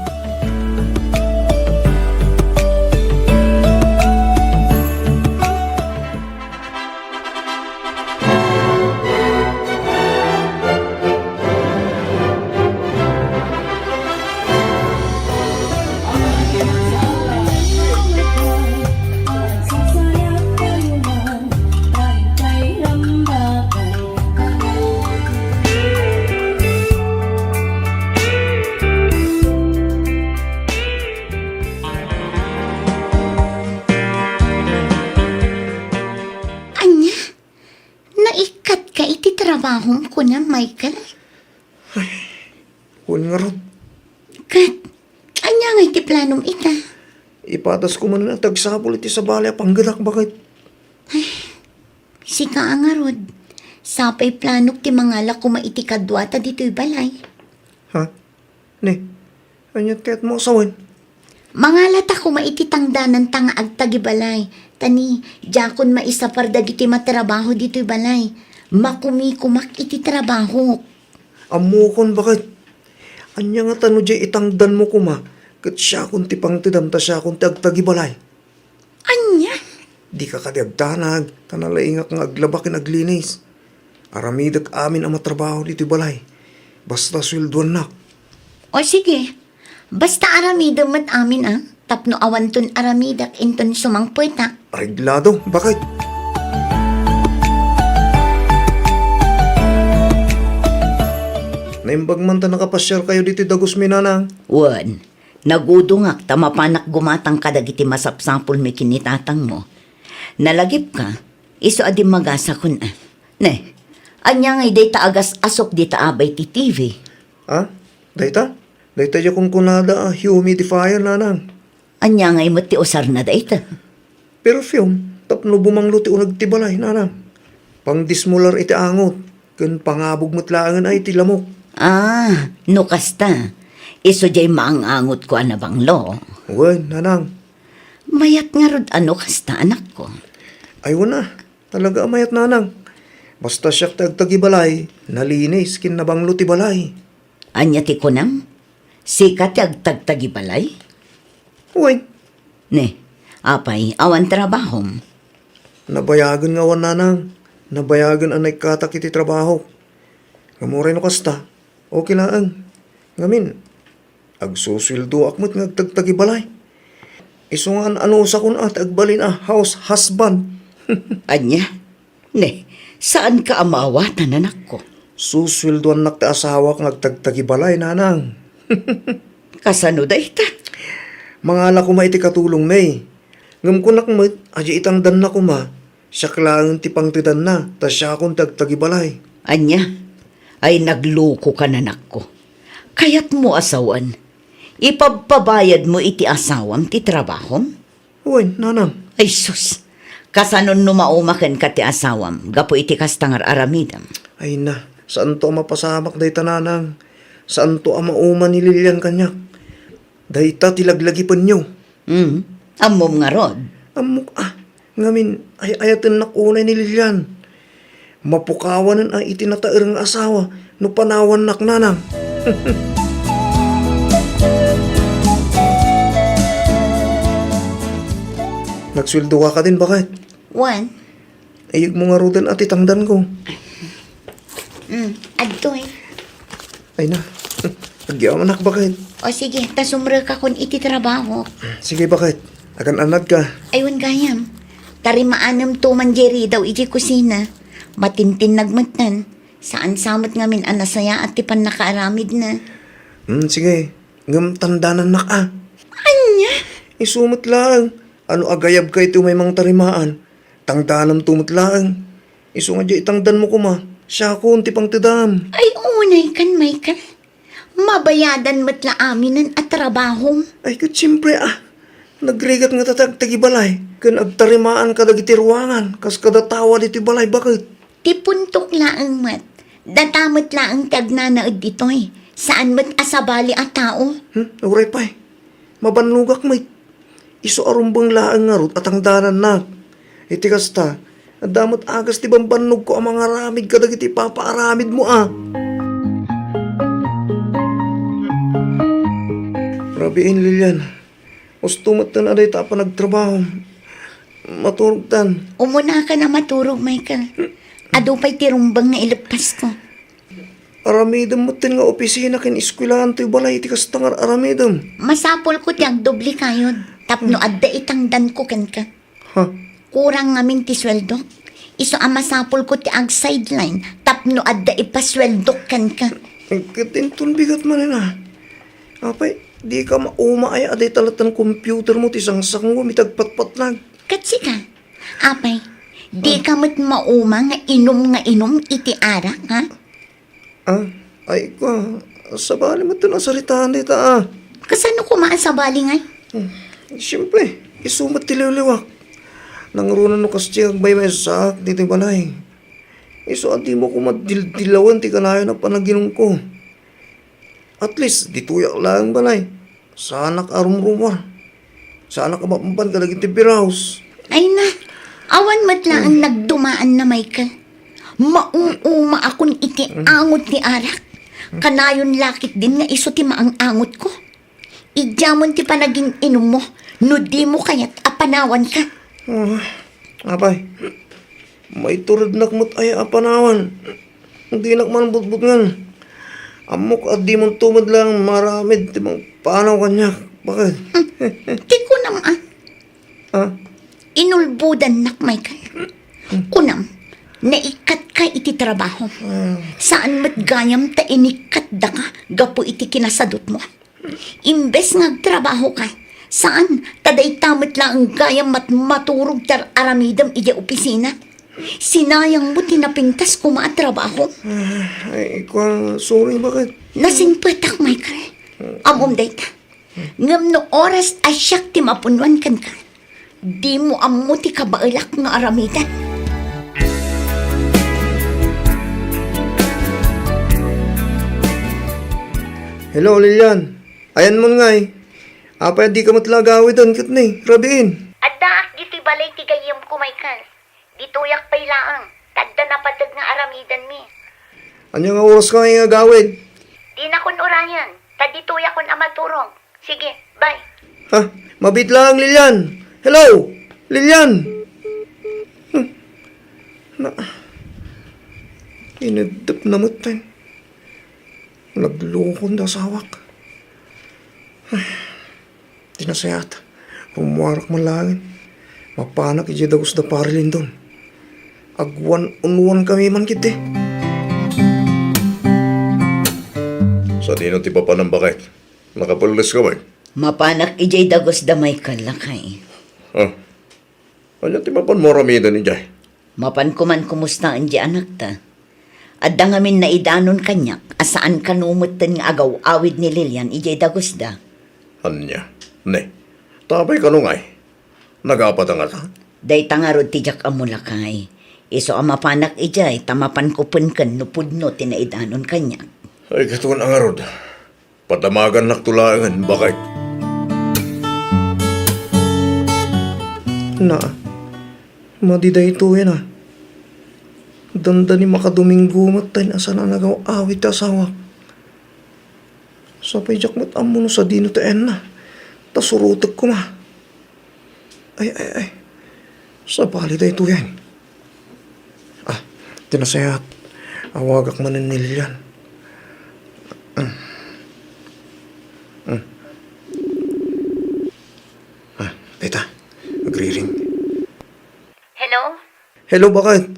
Ania? Naikkatka iti trabahom, kunam, Michael? Wen ngarud. Ket, ania ngay ti planom ita? Ipadasko manen a ti agsapul iti sabali a panggedak, baket. Sika a ngarud, sapay planok ti mangala koma iti kaduata ditoy balay. Ha? Ne, aniat kayatmo a sawen? Mangalata koma iti tangdananta nga agtagibalay, ta ni, diakon maisapar dagiti matrabaho ditoy balay. Makumikomak iti trabahok. Ammokon, baket. Ania ngata no diay itangdanmo koma, ket siakon ti pangtedam ta siakon ti agtagibalay? Ania? Dika kadi agdanag, ta nalaingak nga aglaba ken aglinis. Aramidek amin a matrabaho ditoy balay. Basta sueldoannak. O sige, basta aramidem met amin a, tapno awanton aramidek inton sumangpetak. Areglado, baket. Naimbag man ta nakapasiarkayo ditoy dagusmi, nanang. Wen, nagudongak ta mapanak gumatang kadagiti masapsapulmi ken ni tatangmo. Nalagipka, isu a dimmagasakon a. Ne, ania ngay dayta agas-asok dita abay ti T V? Ha? Dayta? Dayta diay kunkunada a humidifier, nanang. Ania ngay met ti usarna dayta? Perfume, tapno bumanglo ti uneg ti balay, nanang. Pangdismular iti angot, ken pangabog met laengen a iti lamok. Ah, no kasta, isu diay maang-angotko a nabanglo. Wen, nanang. Mayat ngarud a no kasta, anakko. Ay, wen a, talaga a mayat, nanang. Basta siak ti agtagibalay, nalinis ken nabanglo ti balay. Ania ti kunam? Sika ti agtagtagibalay? Wen. Ne, apay, awan trabahom? Nabayagen nga awan, nanang. Nabayagen a naikkatak iti trabahok. Ngem uray no kasta, okay laeng. Ngamin, agsusueldoak met nga agtagtagibalay. Isu nga an-anusakon a ti agbalin a house husband. Ania? Ne, saanka a maawatan, anakko? Susueldoannak ti asawak nga agtagtagibalay, nanang. Kasano dayta? Mangala koma iti katulongmi. Ngem kunak met a diay itangdanna koma, siak laeng ti pangtedanna, ta siakon ti agtagibalay. Ania? Ay, naglukoka, anakko. Kayatmo a sawen, ipabpabayadmo iti asawam ti trabahom? Wen, nanang. Ay sus! Kasanon no mauma kenka ti asawam gapu iti kasta nga ar-aramidem? Ay na, saanto a mapasamak dayta, nanang. Saanto a mauma ni Lilian kaniak. Dayta ti laglagipenyo. Hmm, ammom ngarud? Ammok a, ngamin, ay-ayatennak unay ni Lilian. Mapukawanen a iti nataer nga asawa no panawannak, nanang. Nagsueldoka kadin, baket? Wen. Ayegmo ngaruden a ti tangdanko. Hmm, adtoy. Ay na. Agyamanak, baket. O sige, ta sumrekakon iti trabaho. Sige, baket. Agan-anadka. Ay, wen gayam. Tarimaanem to man diay ridaw iti kusina. Matintinnag metten. Saan sa met ngamin a nasayaat ti pannakaaramidna. Hmm, sige. Ngem tandanannak a. Ania? Isu met laeng, ano agayabka iti umay mangtarimaan? Tangdanamto met laeng. Isu nga diay itangdanmo koma, siakon ti pangtedam. Ay, unay kan, Michael. Mabayadan met la aminen a trabahom. Ay, ket siempre, ah. Nagrigat nga ta ti agtagibalay ken agtarimaan kadagiti ruangan kas kadatawa ditoy balay baket. Ti puntok laeng met, data met laeng ti agnanaed ditoy. Saan met a sabali a tao. Hmm, uray pay. Mabannogak met. Isu a rumbeng laeng ngarud a tangdanannak. Iti kasta, adda met agas ti bambannogko a mangaramid kadagiti ipapaaramidmo a. Rabiin, Lilian. Usto metten a dayta a panagtrabaho. Maturogtan. Umunakan a maturog, Michael. Adu pay ti rumbeng nga ileppasko. Aramidem metten nga opisina ken eskuelaan toy balay iti kasta nga ar-aramidem. Masapulko ti agdubli kayod tapno adda itangdanko kenka. Ha? Kurang ngamin ti sueldok. Isu a masapulko ti ag-sideline tapno adda ipasueldok kenka. Ket inton bigat manen a. Apay, dika mauma aya a dayta latta a computermo ti sangsangwam iti agpatpatnag? Ket sika, apay, dika met mauma nga inum nga inum iti arak, ha? Ah, ay, kua, sabali met ti nasaritaan dayta, ah. Kasano koma a sabali ngay? Hmm, siyempre, isu met ti liwliwak. Nangruna no kas ti agbaybaysaak ditoy balay. Isu a dimo koma dil-, dilawen ti kanayon a panaginumko. At least, ditoyak laeng balay. Saanak a rumrumar. Saanak a mapampan kadagiti biraos. Ay na, awan met laeng nagdumaan na, Michael. Mauuma akon iti angot ti arak. Kanayon lakit din nga isu ti maang-angotko. Idiamon ti panagin-inummo no dimo kayat a panawanka. Ah, apay, maiturednak met aya a panawan. Dinak man butbutngen. Ammok a dimonto met laeng maaramid ti mangpanaw kaniak. Baket? Hmm. Ti kunam a. Ah? Inulbodannak, Michael. Kunam, naikkatka iti trabaho. Ah. Saan met gayam ta inikkatdaka gapu iti kinasadutmo. Imbes nga agtrabahoka, saan, ta dayta met laeng gayam mat-, maturog ti ar-aramidem idiay opisina. Sinayangmo ti napintas koma a trabaho. Ah, ay, kua, sorry, baket? Nasingpetak, Michael. Ammom dayta. Ngem no oras a siak ti mapunnuan kenka, dimo ammo ti kabaelak nga aramiden. Hello, Lilian. Ayanmon ngay. Apay a dika met la agawiden ket ni, rabiin? Addaak ditoy balay ti gayyemko, Michael. Ditoyak pay laeng, ta adda napateg nga aramidenmi. Ania nga oras ngay nga agawid? Dinakon urayen, ta ditoyakon a maturog. Sige, bye. Ha? Mabiit laeng, Lilian. Hello? Lilian? Hmm. Na, ineddep na met ten. Naglukon da asawak. Ay, ti nasayaat, rummuarak man laeng. Mapanak idiay dagus da Pari Lindon. Agwan-unwan kami man ketdi. Sadino ti papanam, baket? Nakapelles ka met? Mapanak idiay dagus da Michael, lakay. Ah, ania ti mapanmo aramiden idiay? Mapanko man kumustaen di anakta. Adda ngamin naidanon kaniak a saan kano metten nga agaw-awid ni Lilian idiay dagusda. Ania? Ne, ta apay kano ngay? Nagapata ngata? Dayta ngarud ti diak ammo, lakay. Isu a mapanak idiay ta mapanko penken no pudno ti naidanon kaniak. Ay, katon a ngarud. Padamagannakto laengen, baket. Na, madi daytoyen a. Dandani makadominggo met ta inasana nagaw-awid ti asawak. Sapay diak met ammo no sadino ti ayanna. Ta surotek koma. Ay, ay, ay. Sabali daytoyen. Ah, ti nasayaat. Awagak manen ni Lilian. Mm. Mm. Ah, dayta. Agriring. Hello? Hello, baket?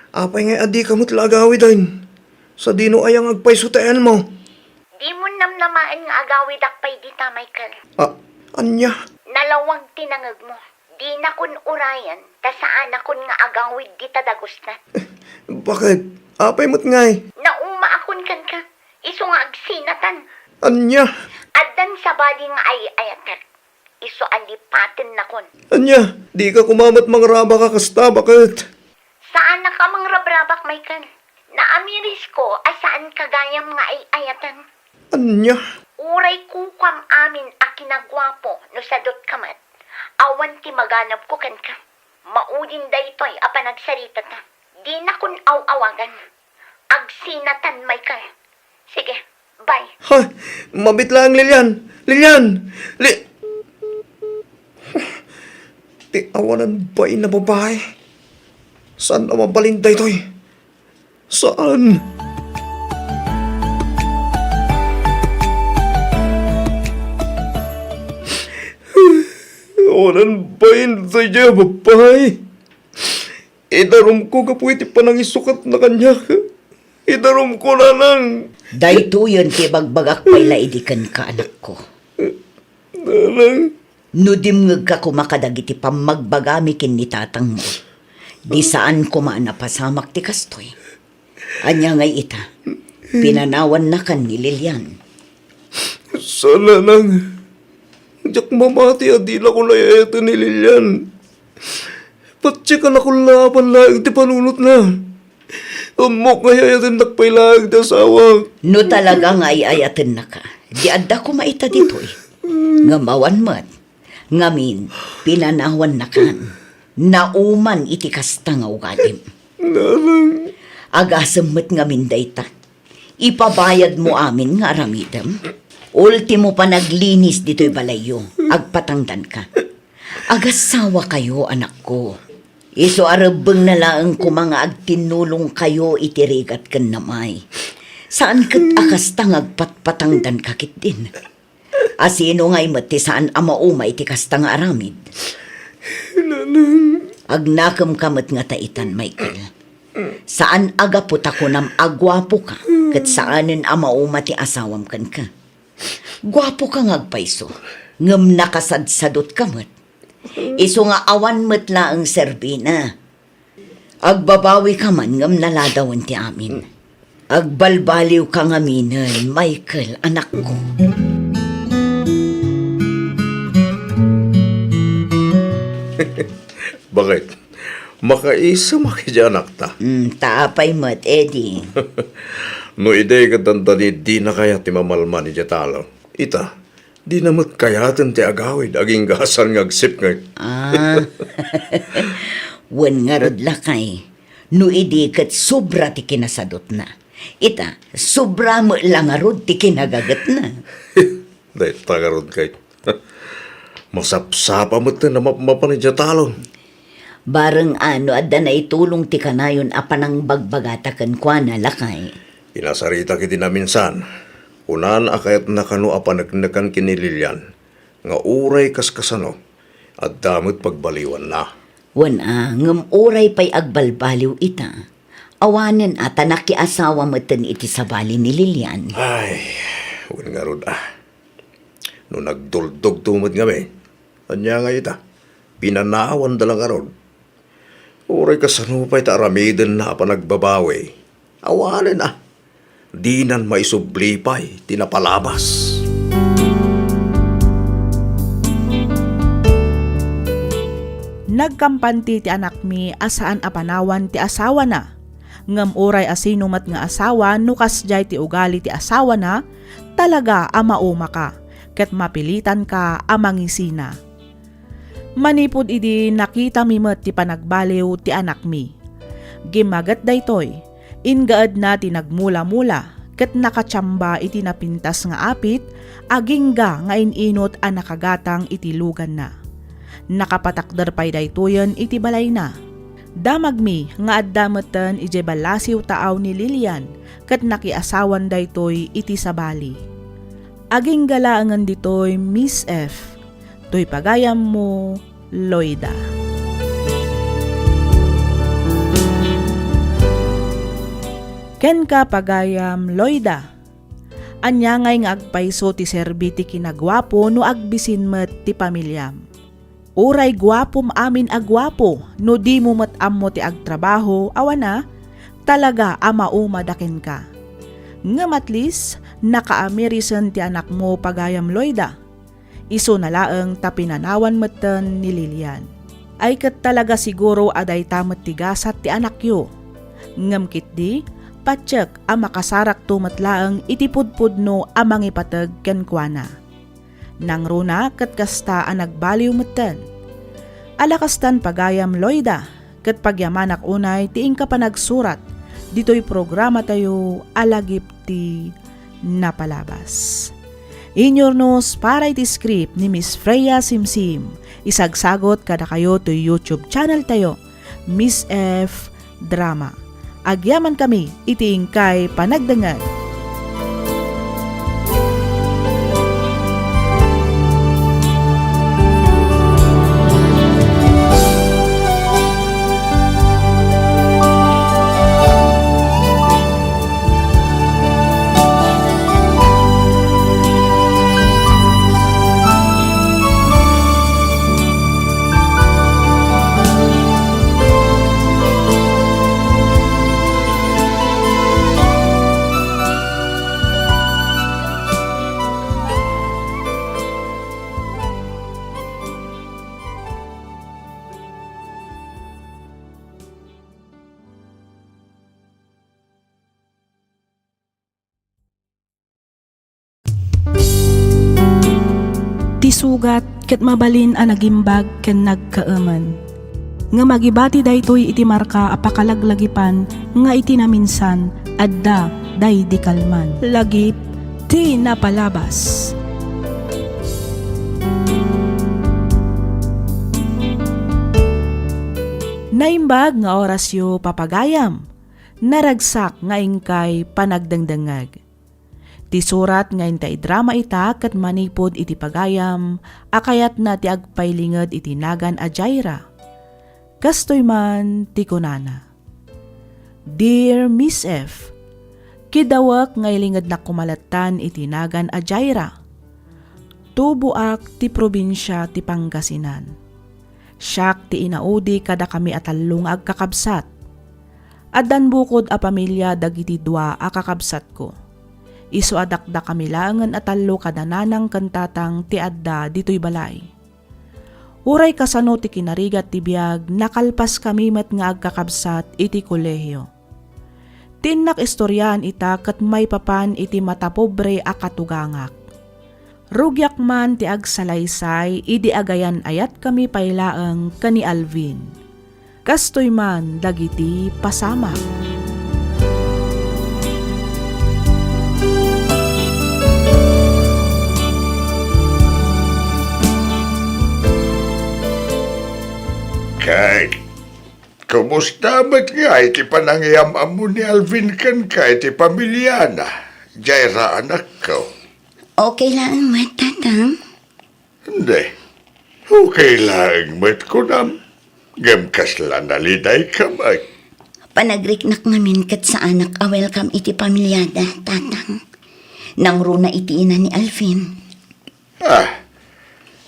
Apay nga adika met la agawiden? Sadino aya nga agpayso ti ayanmo? Dimon namnamaen nga agawidak pay dita, Michael. Ah, ania? Nalawag ti nangegmo. Dinakon urayen, ta saanakon nga agawid dita dagusnan. Bakit? Apay met ngay? Naumaakon kenka, isu nga agsinatan. Ania? Addan sabali nga ay-ayatek, isu a lipatennakon. Ania? Dika koma met mangrabak a kasta, bakit? Saanak a mangrabrabak, Michael. Naamirisko a saanka gayam nga ay-ayaten. Ania? Uray kukuam amin a kinaguapo no sadutka met. Awan ti maganabko kenka. Maudin daytoy a panagsaritata. Dinakon aw-awagan. Agsinatan, Michael. Sige, bye. Ha? Mabit lang, Lilian! Lilian! Li-, ti awanan bain a babae. Saan a mabalin daytoy? Saan? Awanan bain daytoy a babae. Idarumko gapu iti panangisukatna kaniak. Idarumko, nanang. Daytoyen ti ibagbagak pay la idi kenka, anakko. Nanang. No dimngegka koma kadagiti pammagbagami ken ni tatangmo, di saan koma a napasamak ti kastoy. Ania ngay ita? Pinanawannakan ni Lilian. Saan, nanang. Diak mamati a dinakon ay-ayaten ni Lilian. Patiekannakon la a pay laeng ti panunotna. Ammok nga ay-ayatennak pay laeng ti asawak. No talaga nga ay-ayatennaka, di adda koma ita ditoy. Ngem awan met. Ngamin, pinanawannakan. Nauman iti kasta nga ugalim. Nanang. Agasem met ngamin dayta. Ipabayadmo amin nga aramidem. Ultimo panaglinis ditoy balayyo, agpatangdanka. Agassawakayo, anakko. Isu a rebbengna laeng koma nga agtinnulongkayo iti rigat ken namay. Saan ket a kasta nga agpatpatangdanka ketdin. Asino ngay met ti saan a mauma iti kasta nga aramid? Nanang. Agnakemka met ngata itan, Michael. Saan a gapu ta kunam a guapoka, ket saanen a mauma ti asawam kenka. Guapoka nga agpayso, ngem nakasadsadutka met. Isu nga awan met laeng serbina. Agbabawika man ngem naladawen ti amin. Agbalbaliwka ngaminen, Michael, anakko. Bakit? Makaisemak idiay anakta? Mm, ta apay met, Eddie? No idi ket dandani, dina kayat ti mamalman idiay talon. Ita, dina met kayaten ti agawid agingga a saan nga agsipnget. Ah. Wen ngarud, lakay, no idi ket sobra ti kinasadutna. Ita, sobra met la ngarud ti kinagagetna. Dayta ngarud kay masapsapa met ti namapmapan idiay talon. Bareng a no adda naitulong ti kanayon a panangbagbagata kenkuana, lakay. Inasaritak iti naminsan, kunan a kayatna kano a paneknekan ken ni Lilian nga uray kaskasano, adda met pagbaliwanna. Wen a, ngem uray pay agbalbaliw ita, awanen a ta nakiasawa meten iti sabali ni Lilian. Ay, wen ngarud a. No nagduldogto met ngamin, ania ngay ita? Pinanawanda la ngarud. Uray kasano pay ta aramidenna a panagbabawi, awanen a, dinan maisubli pay ti napalabas. Nagkampanti ti anakmi a saan a panawan ti asawana. Ngem uray asino met nga asawa, no kasdiay ti ugali ti asawana, talaga a maumaka, ket mapilitanka a mangisina. Manipud idi nakitami met ti panagbaliw ti anakmi. Gimmaget daytoy, inggaedna ti nagmula-mula ket nakatiamba iti napintas nga apit, agingga nga in-inut a nakagatang iti luganna. Nakapatakder pay daytoyen iti balayna. Damagmi nga adda metten idiay ballasiw taaw ni Lilian ket nakiasawan daytoy iti sabali. Agingga laengen ditoy, Miss F. Toy pagayammo, Loida. Kenka, pagayam Loida, Ania ngay nga agpayso ti serbi ti kinaguapo no agbisin met ti pamiliam? Uray guapom amin a guapo, no dimo met ammo ti agtrabaho, awan a, talaga a maumada kenka. Ngem at least, nakaamirisan ti anakmo, pagayam Loida. Isuna laeng ta pinanawan metten ni Lilian. Ay ket talaga siguro a dayta met ti gasat ti anakyo. Ngem ketdi, patiek a makasarakto met laeng iti pudpudno a mangipateg kenkuana. Nangruna ket kasta a nagbaliw metten. Ala kastan pagayam Loida, ket pagyamanak unay ti inka panagsurat ditoy programatayo a Lagip ti Napalabas. Inyurnos para iti script ni Miss Freya Simsim, isagsagot kadakayo toy YouTube channel tayo, Miss F Drama. Agyamankami iti inkay panagdengngeg. Ti sugat ket mabalin a nagimbag ken nagkaemen. Ngem agibati daytoy iti marka a pakalaglagipan nga iti naminsan, adda daydi kalman. Lagip ti Napalabas. Naimbag nga orasyo, papagayam. Naragsak nga inkay panagdengdengngeg. Ti surat nga inta idrama ita ket manipud iti pagayam a kayatna ti agpailinged iti nagan a Jaira. Kastoy man ti kunana, "Dear Miss F, kidawek nga ilingednak koma lattan iti nagan a Jaira. Tuboak ti probinsia ti Pangasinan. Siak ti inaudi kadakami a tallo nga agkakabsat. Addan bukod a pamilia dagiti dua a kakabsatko. Isu a dakdakami laengen a tallo kada nanang ken tatang ti adda ditoy balay. Uray kasano ti kinarigat ti biag, nakalpaskami met nga agkakabsat iti kolehio. Ti innak istoriaan ita ket maipapan iti matapobre a katugangak. Rugiak man ti agsalaysay idi agayan-ayatkami pay laeng ken ni Alvin. Kastoy man dagiti pasamak." Ket kumusta met ngay ti panangiyam-ammo ni Alvin kenka iti pamiliana, Jaira, anakko? Okay laeng met, Tatang. Ania, okay laeng met kunam, ngem kasla nalidayka met? Panagriknak ngamin ket saanak a welcome iti pamiliada, Tatang. Nangruna iti ina ni Alvin. Ah,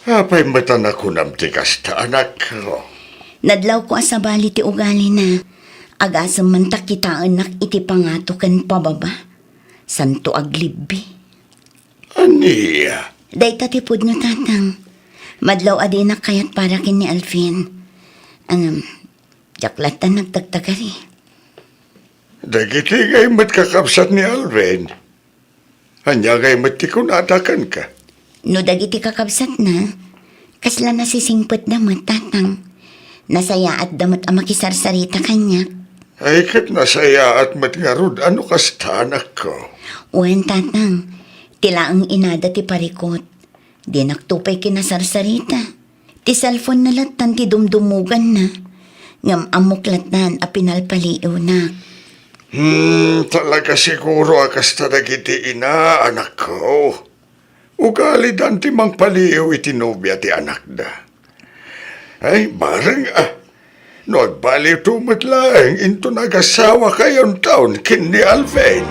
apay met a nakunam ti kasta, anakko? Nadlawko a sabali ti ugalina. Agasem man ta kitaennak iti pangato ken pababa. Santo aglibbi. Ania? Dayta ti pudno, Tatang. Madlaw a dinak kayat para ken ni Alvin. Ngem, diak latta nagtagtagari. Dagiti ngay met kakabsat ni Alvin, ania ngay met ti kunada kenka? No dagiti kakabsatna, kasla nasisingpetda met, Tatang. Nasayaatda met a makisarsarita kaniak. Ay, ket nasayaat met ngarud a no kasta, anakko. Wen, Tatang. Ti laeng inada ti parikot. Dinakto pay kinasarsarita. Ti cellphone-na lattan ti dumdumuganna. Ngem ammok lattan a pinalpaliiwnak. Hmm, talaga siguro a kasta dagiti ina, anakko. Ugalidan ti mangpaliiw iti nobia ti anakda. Ay, bareng a, no agbaliwto met laeng inton agasawakayonton ken ni Alvin.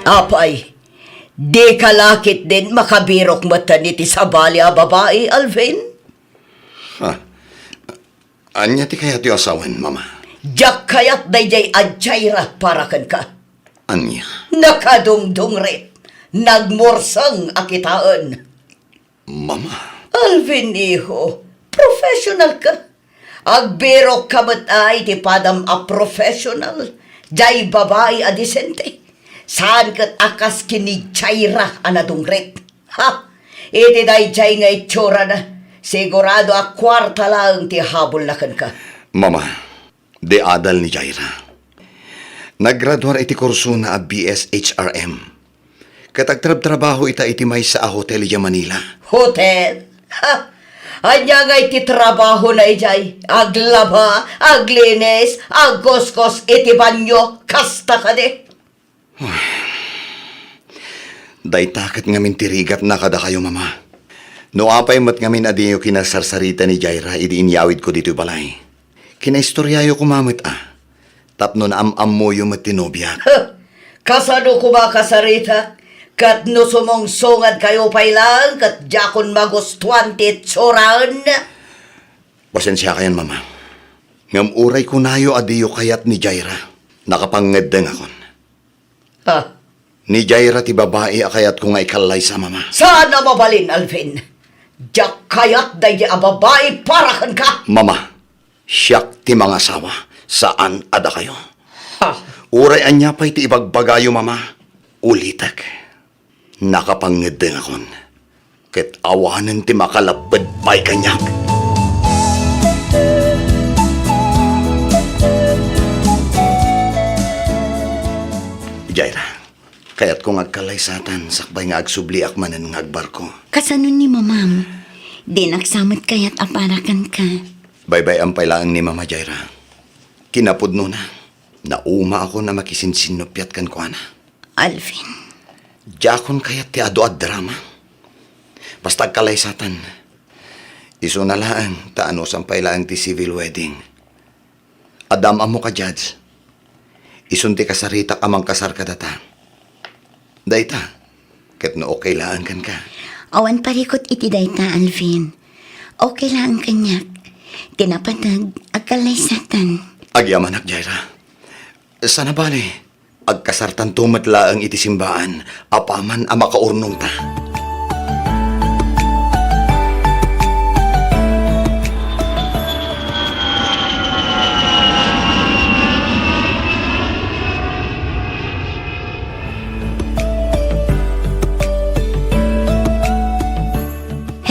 Apay, dika la ketdin makabirok metten iti sabali a babai, Alvin? Ha? Ania ti kayatyo a sawen, Mama? Diak kayat daydiay a Jaira para kenka. Ania? Nakadungdungrit, nagmurseng a kitaen. Mama. Alvin, iho, professional ka. Agbirok ka met ay ti padam a professional. Diay babai a disente. Saan ket a kas ken ni Jaira a nadungrit. Ha! Iti daydiay nga itsurana, sigurado a kuarta laeng ti habol na kenka. Mama, di adal ni Jaira. Naggraduar iti kursona a B S H R M. Ket agtrabtrabaho ita iti maysa a hotel idiay Manila. Hotel? Ha! Ania ngay ti trabahona idiay? Aglaba, aglinis, agkuskos iti banio, kasta kadi? Dayta ket ngamin ti rigatna kadakayo, Mama. No apay met ngamin a diyo kinasarsarita ni Jaira idi inyawidko ditoy balay, kinaistoriayo koma met a, tapno naam-ammoyo met ti nobiak. Huh! Kasano koma kasarita? Ket no sumungsungad kayo pay laeng, ket diakon magustuan ti itsurana. Pasensiakayon, Mama. Ngem uray kunayo a diyo kayat ni Jaira, nakapangngeddengakon. Ha? Ni Jaira ti babai a kayatko nga ikallaysa, Mama. Saan a mabalin, Alvin. Diak kayat daydi a babai para kenka. Mama, siak ti mangasawa, saan a dakayo. Ha? Uray ania pay ti ibagbagayo, Mama, ulitek. Nakapangngeddengakon. Ket awanen ti makalapped pay kaniak. Jaira, kayatko nga agkallaysatan sakbay nga agsubliak manen nga agbarko. Kasano ni Mamam? Dinak sa met kayat a para kenka. Baybay-am pay laeng ni Mama, Jaira. Kinapudnona, naumaakon a makisinsinnuppiat kenkuana. Alvin. Diakon kayat ti adu a drama. Basta agkallaysatan. Isuna laeng, ta anusam pay laeng ti civil wedding. Adda am-ammo ka, Judge. Isun ti kasaritak a mangkasar kadata. Dayta, ket no okay laeng kenka. Awan parikut iti dayta, Alvin. Okay laeng kaniak. Ti napateg, agkallaysatan. Agyamanak, Jaira. Sana bale, agkasartanto met laeng iti simbaan, apaman a makaurnongta.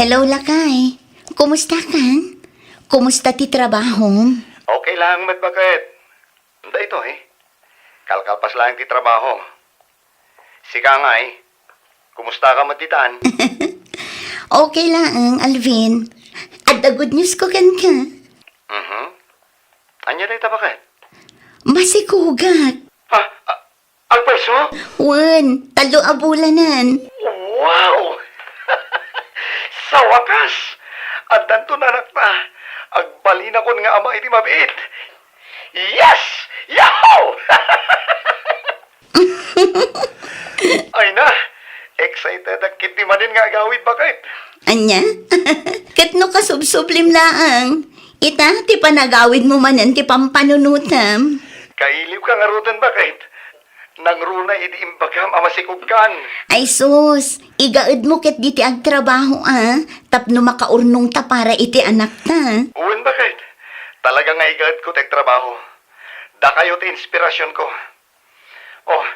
Hello, lakay. Kumusta kan? Kumusta ti trabahom? Okay laeng met, baket. Daytoy, kalkalpas laeng ti trabaho. Sika ngay, kumusta ka met ditan? Okay laeng, Alvin. Adda good news ko kenka. Mhm. Ania dayta, baket? Masikugak. Ha? A-, agpayso? Wen, tallo a bulanen. Wow! Sa wakas, addanton anakta. Agbalinakon nga ama iti mabiit. Yes! Yahoo! Ay na, excited ak iti manen nga agawid, baket. Ania? Ket no kasubsublim laeng, ita ti panagawidmo manen ti pampanunotam. Kailiwka ngaruden, baket. Nangruna idi imbagam a masikugkan. Ay sus, igaedmo ket diti agtrabaho a, tapno makaurnongta para iti anakta. Wen, baket. Talaga nga igaedko ti agtrabaho. Dakayo ti inspirasionko. Oh,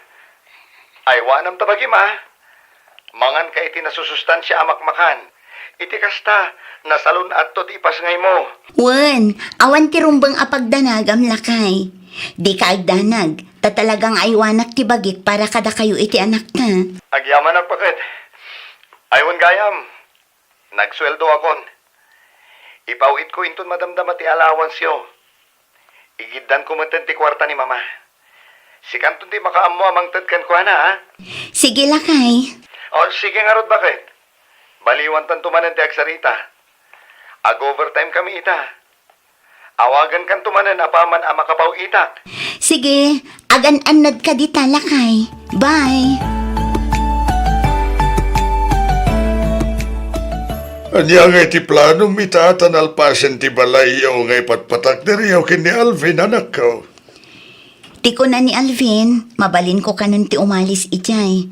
aywanam ta bagim a. Manganka iti nasusustansia a makmakan. Iti kasta, nasalun-atto ti ipasngaymo. Wen, awan ti rumbeng a pagdanagam, lakay. Dika agdanag, ta talaga nga aywanak ti bagik para kadakayo iti anakta. Agyamanak, baket. Ay, wen gayam. Nagsueldoakon. Ipaw-itko inton madamdama ti allowanceyo. Igiddanko metten ti kuarta ni Mama. Sikanton ti makaammo a mangted kenkuana, a? Sige, lakay. O, sige ngarud, baket. Baliwantanto manen ti agsarita. Ag-overtime kami ita. Awagankanto manen apaman a makapaw-itak. Sige, agan-annadka dita, lakay. Bye! Ania ngay ti planom ita ta nalpasen ti balayyo nga ipatpatakderyo ken ni Alvin, anakko? Ti kuna ni Alvin, mabalinko kanon ti umalis idiay.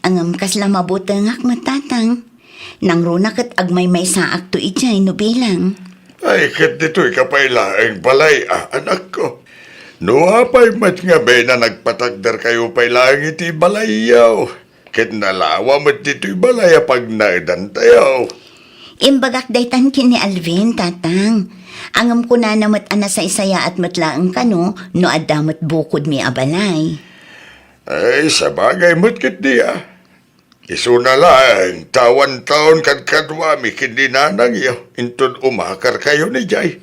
Ngem kasla mabutengak met, Tatang. Nangruna ket agmaymaysaakto idiay no bilang. Ay, ket ditoyka pay laeng balay, a, anakko. No apay met ngamin a nagpatakderkayo pay laeng iti balayyo, ket nalawa met ditoy balay a pagnaedantayo. Imbagak daytan ken ni Alvin, Tatang. Ngem kunana met a nasaysayaat met laeng kano no adda met bukodmi a balay. Ay, sabagay met ketdi, a. Isuna laeng ta awan taon kadkaduami ken ni nanangyo inton umakarkayon idiay.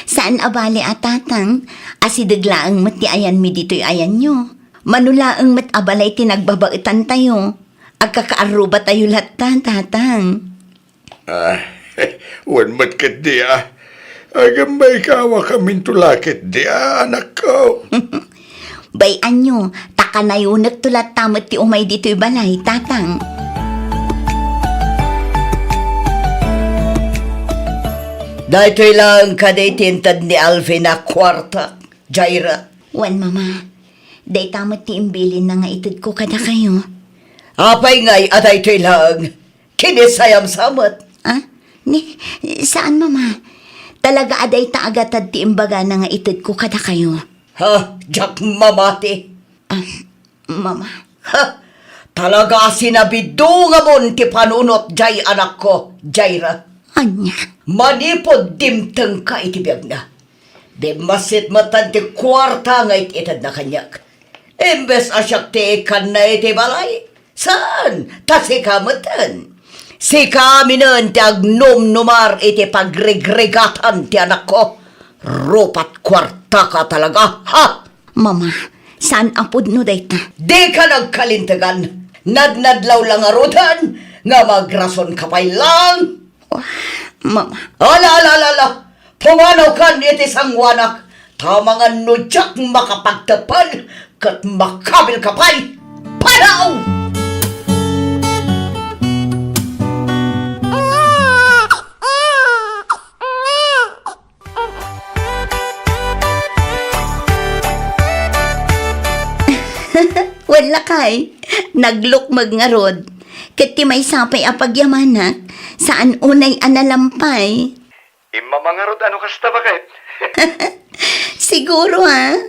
Saan a bale a, Tatang, asideg laeng met ti ayanmi ditoy ayanyo. Mano laeng met a balay ti nagbabaetantayo. Agkakaarrubatayo latta, Tatang. Ah, wen met ketdi, a. Agam maikawakaminto la ketdi, a, anakko. Bay-anyo, ta kanayonekto latta met ti umay ditoy balay, Tatang. Daytoy laeng kadi ti inted ni Alvin a kuarta, Jaira? Wen, Mama. Dayta met ti imbilinna nga itedko kadakayo. Apay ngay a daytoy laeng? Kinisayam sa met. Ah? Ni, saan, Mama. Talaga a dayta a gatad ti imbagana nga itedko kadakayo. Ha? Diak mamati. Ah, Mama. Ha? Talaga a sinabidungamon ti panunot diay anakko, Jaira. Ania? Manipud dimtengka iti biagna, bimmassit metten ti kuarta nga it-itedna kaniak. Imbes a siak ti ikkanna iti balay, saan, ta sika metten. Sika aminen ti agnumnumar iti pagrigrigatan ti anakko. Rupat kuartaka talaga, ha? Mama, saan a pudno dayta. Dika nagkalintegan. Nadnadlaw la ngaruden nga magrasonka pay laeng. Mama. Ala, ala, ala, ala! Pumanawkan iti sangoanak, ta amangan no diak makapagteppel ket makabilka pay. Panaw! Wen lakay, naglukmeg ngarud. Ket ti maysa pay a pagyamanak, saan unay a nalampay. Immama ngarud a no kasta, baket? Siguro, a.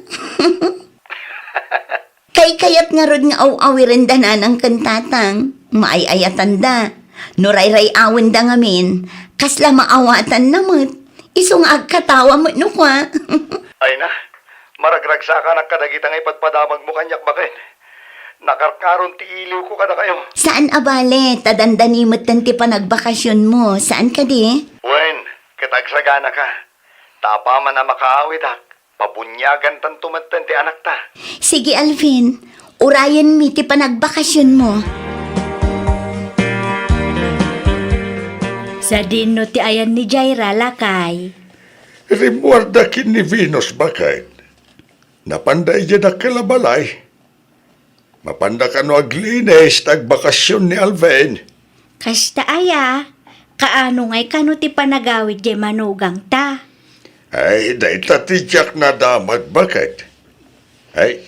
Kaykayat ngarud nga aw-awirenda nanang ken tatang. Maay-ayatanda. No rayray-awenda ngamin, kasla maawatanna met. Isu nga agkatawa met no kua. Ay na, maragragsakanak kadagita nga ipadpadamagmo kaniak, baket. Nakarkaron ti iliwko kadakayo. Saan a bale, ta dandani metten ti panagbakasionmo, saan kadi? Wen, ket agsaganaka. Ta apaman a makaawidak, pabuniagantanto metten ti anakta. Sige, Alvin. Urayenmi ti panagbakasionmo. Sadino ti ayan ni Jaira, lakay? Rimmuarda ken ni Venus, baket. Napanda idiay dakkel a balay. Mapanda kano aglinis ta agbakasion ni Alvin. Kasta aya, kaano ngay kano ti panagawid diay manugangta? Ay, dayta ti diak nadamag, baket. Ay,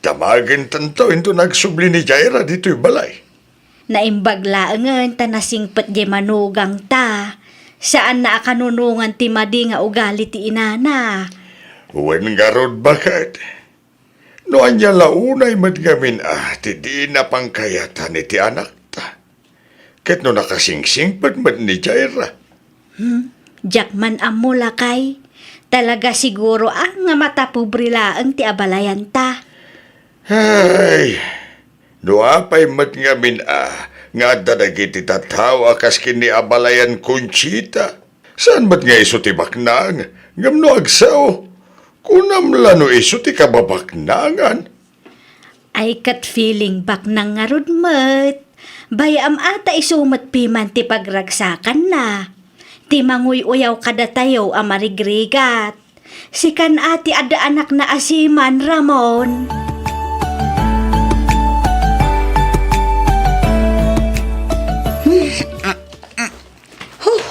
damagentanto inton agsubli ni Jaira ditoy balay. Naimbag laengen ta nasingpet diay manugangta. Saanna a kanunongan ti madi nga ugali ti inana. Wen ngarud, baket. No ania la unay met ngamin a ti dina pangkayatan iti anakta. Ket no nakasingsingpet met ni Jaira. Hmm, diak man ammo, lakay. Talaga siguro a nga matapobre laeng ti abalayanta. Ay, no apay met ngamin a nga adda dagiti tattao a kas ken ni abalayan Conchita. Saan met nga isu ti baknang, ngem no agsao, kunam la no isu ti kababaknangan. Ay, ket feeling baknang ngarud met. Bay-am a ta isu met piman ti pagragsakanna. Ti manguy-uyaw kadatayo a marigrigat. Sikan a ti adda anakna a siman, Ramon. Huh!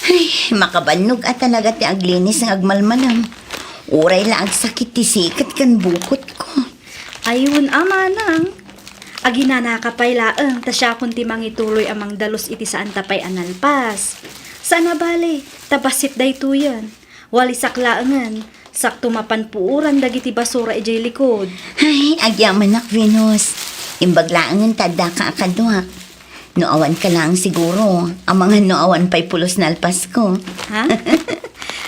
Ay, makabannog a talaga ti aglinis nga agmalmalam. Uray la agsakit ti sikat ken bukotko. Ay, wen a, manang. Aginanaka pay laeng, ta siakon ti mangituloy a mangdalus iti saanta pay a nalpas. Saan a bale, ta bassit daytoyen. Walisak laengen, sakto mapan puoran dagiti basura idiay likod. Ay, agyamanak, Venus. Imbag laengen ta addaka a kaduak. No awan ka laeng siguro, amangan no awan pay pulos nalpasko. Ha?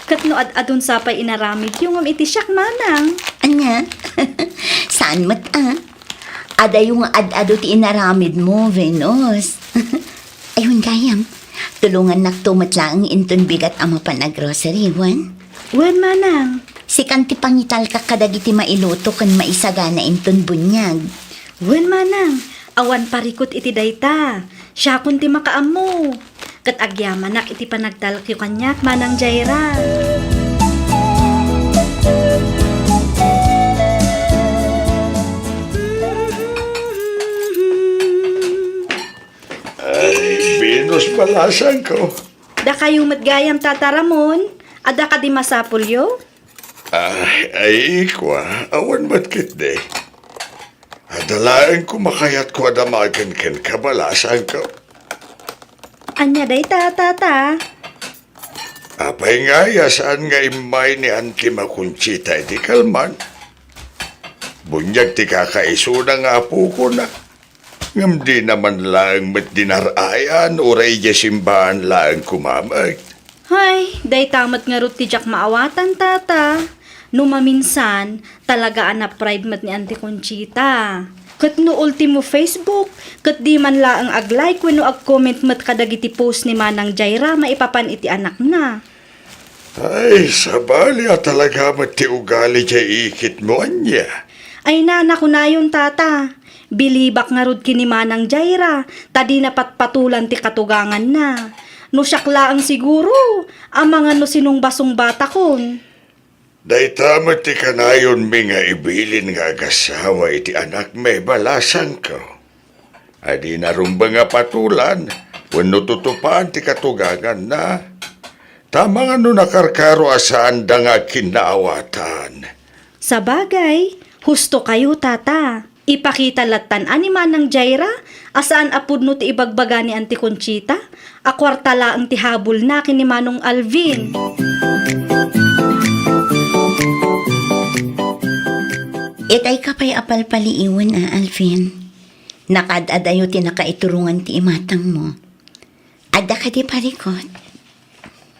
Ket no ad-adun sa pay inaramidyo ngem iti siak, manang? Ania? Saan met a? Adayo nga ad-adu ti inaramidmo, Venus. Ayun gayam, tulongannakto met laeng inton bigat a mapan a grocery, wen? Wen, manang. Sikan ti pangitalka kadagiti mailuto ken maisagana inton buniag. Wen, manang, awan parikut iti dayta. Siakon ti makaammo. Ket agyamanak iti panagtalkyo kaniak, Manang Jaira. Ay, Venus, balasangko. Dakayo met gayam, Tata Ramon, adda kadi masapulyo? Ay, ay, kua, awan met ketdi. Adda laeng koma kayatko a damagen kenka, balasangko. Ania dayta, Tata? Apay ngay a saan nga immay ni Auntie Conchita iti kalman? Buniag ti kakaisuna nga apokona. Ngem dina man laeng met dinar-ayan, uray idiay simbaan laeng koma met. Hay, dayta met ngarud ti diak maawatan, Tata. No maminsan, talaga a na-pride met ni Auntie Conchita. Ket no ultimo Facebook, ket di man laeng ag-like wenno ag-comment met kadagiti post ni Manang Jaira maipapan iti anakna. Ay, sabali a talaga met ti ugali diay ikitmo, ania? Ay, nana, kunayon, Tata. Bilibak ngarud ken ni Manang Jaira, ta dina patpatulan ti katuganganna. No siak laeng siguro, amangan no sinungbasungbatakon. Dayta met ti kanayonmi nga ibilin nga agasawa iti anakmi, balasangko. A dina rumbeng a patulan wenno tutupaan ti katuganganna. Ta amangan no nakarkaro a saanda nga agkinnaawatan. Sabagay, husto kayo, Tata. Ipakita lattan a ni Manang Jaira a saan a pudno ti ibagbaga ni Auntie Conchita a kuarta laeng ti habulna ken ni Manong Alvin. Itay ka pay a palpaliiwen a, Alvin. Nakaad-adayo ti nakaiturongan ti imatangmo. Adda kadi parikut?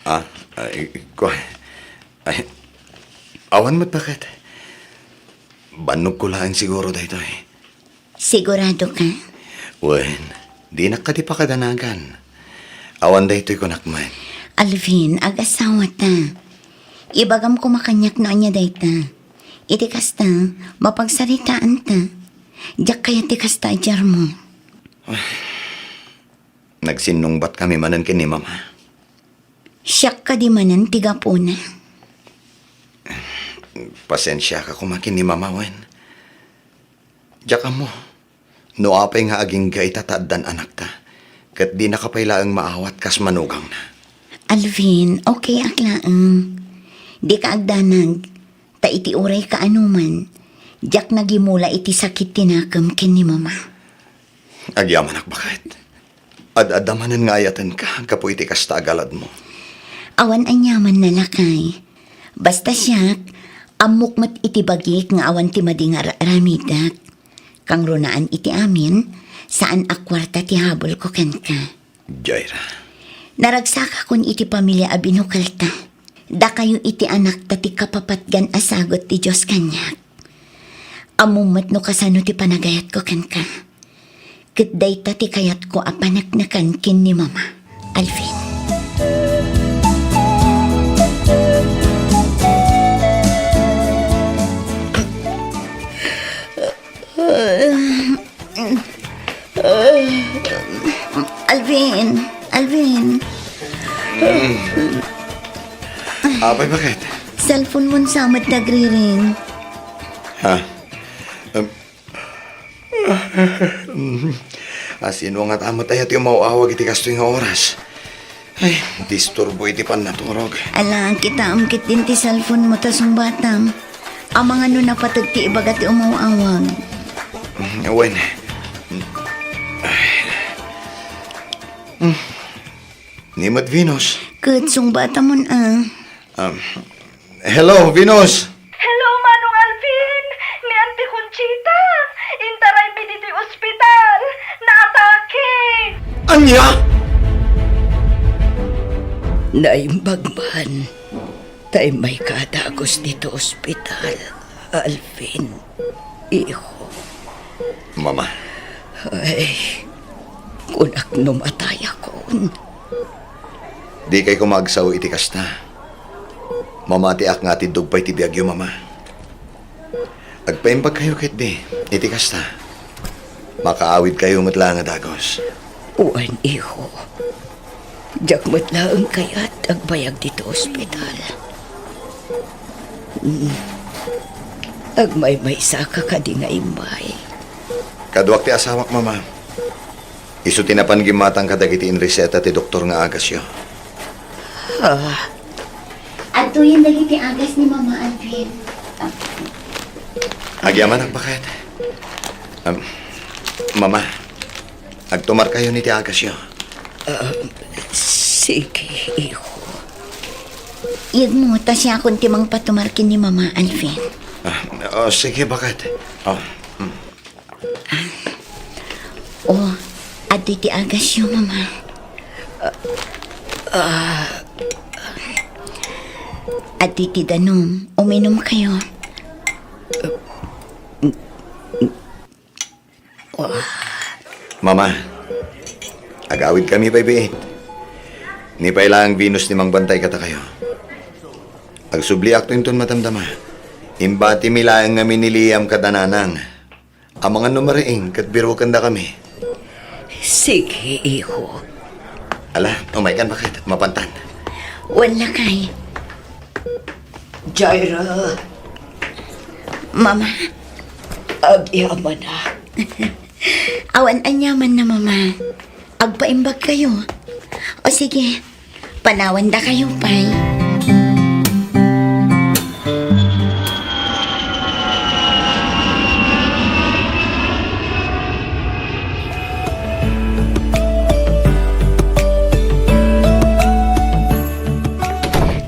Ah, ay, kua-, ay, awan met, baket. Bannogko laeng siguro daytoy. Sigurado ka? Wen, dinak kadi pakadanagan. Awan daytoy kunak met. Alvin, agasawata. Ibagam koma kaniak no ania dayta. Iti kasta, mapagsaritaanta. Diak kayat ti kasta a diarmo. Nagsinnungbatkami manen ken ni Mama. Siak kadi manen ti gapuna? Pasensiaka koma ken ni Mama, wen. Diak ammo no apay nga agingga ita ta addan anakta, ket dinaka pay laeng maawat kas manugangna. Alvin, okay ak laeng. Dika agdanag. Ta iti uray kaanuman, diak nagimula iti sakit ti nakem ken ni Mama. Agyamanak, baket. Ad-adda manen nga ayatenka gapu iti kasta a galadmo. Awan aniamanna, lakay. Basta siak, ammok met iti bagik nga awan ti madi nga ar-aramidek. Kangrunaan iti amin, saan a kuarta ti habulko kenka. Jaira. Naragsakakon iti pamilia a binukelta. Dakayo iti anakta ti kapapatgan a sagut ti Dios kaniak. Ammom met no kasano ti panagayatko kenka. Ket dayta ti kayatko a paneknekan ken ni Mama. Alvin. Alvin, Alvin. Apay, baket? Cellphone mon sa met nagriring. Ha? Um, Asino ngata met aya ti umaw-awag iti kastoy nga oras? Ay, disturbo iti pannaturog. Ala, kitaem ketdin ti cellphone mo ta sungbatam. Amangan no napateg ti ibaga ti umaw-awag. Wen. Ay. Hmm. Ni met Venus. Ket sungbatamon a. Um, hello, Venus! Hello, Manong Alvin! Ni Auntie Conchita! Intaraymi ditoy ospital! Naatake! Ania? Naimbag man ta immayka a dagus ditoy ospital, Alvin. Iho. Mama. Ay, kunak no matayakon. Dikay koma agsaw iti kasta. Mamatiak nga atiddog pay ti biagyo, Mama. Agpaimbagkayo ketdi iti kasta. Makaawidkayo met laeng a dagus. Wen, iho. Diak met laeng kayat agbayag ditoy ospital. Mm. Agmaymaysaka kadi nga immay? Kaduak ti asawak, Mama. Isu ti napan gimmatang kadagiti inreseta ti doktor nga agasyo. Ah. Adtoyen dagiti agas ni Mama Alvin. Agyamanak, baket. Um, Mama, agtumarkayon iti agasyo. Ah, sige, iho. Iyegmo, ta siakon ti mangpatumar ken ni Mama Alvin. Ah, oh, sige, baket. Oh, hmm. Ah. Oh, adtoy ti agasyo, Mama. Ah, ah. Adtoy ti danum. Uminumkayo. Mama, agawidkami pay biit. Ni pay laeng Venus ti mangbantay kadakayo. Agsubliakto inton madamdama. Imbatimi laeng ngamin ni Liam kada nanang. Amangan no mariing ket birukendakami. Sige, iho. Ala, umaykan, baket. Mapantan. Wen, lakay. Jaira. Mama. Agyamanak. Awan aniamanna, Mama. Agpaimbagkayo. O sige, panawandakayo pay.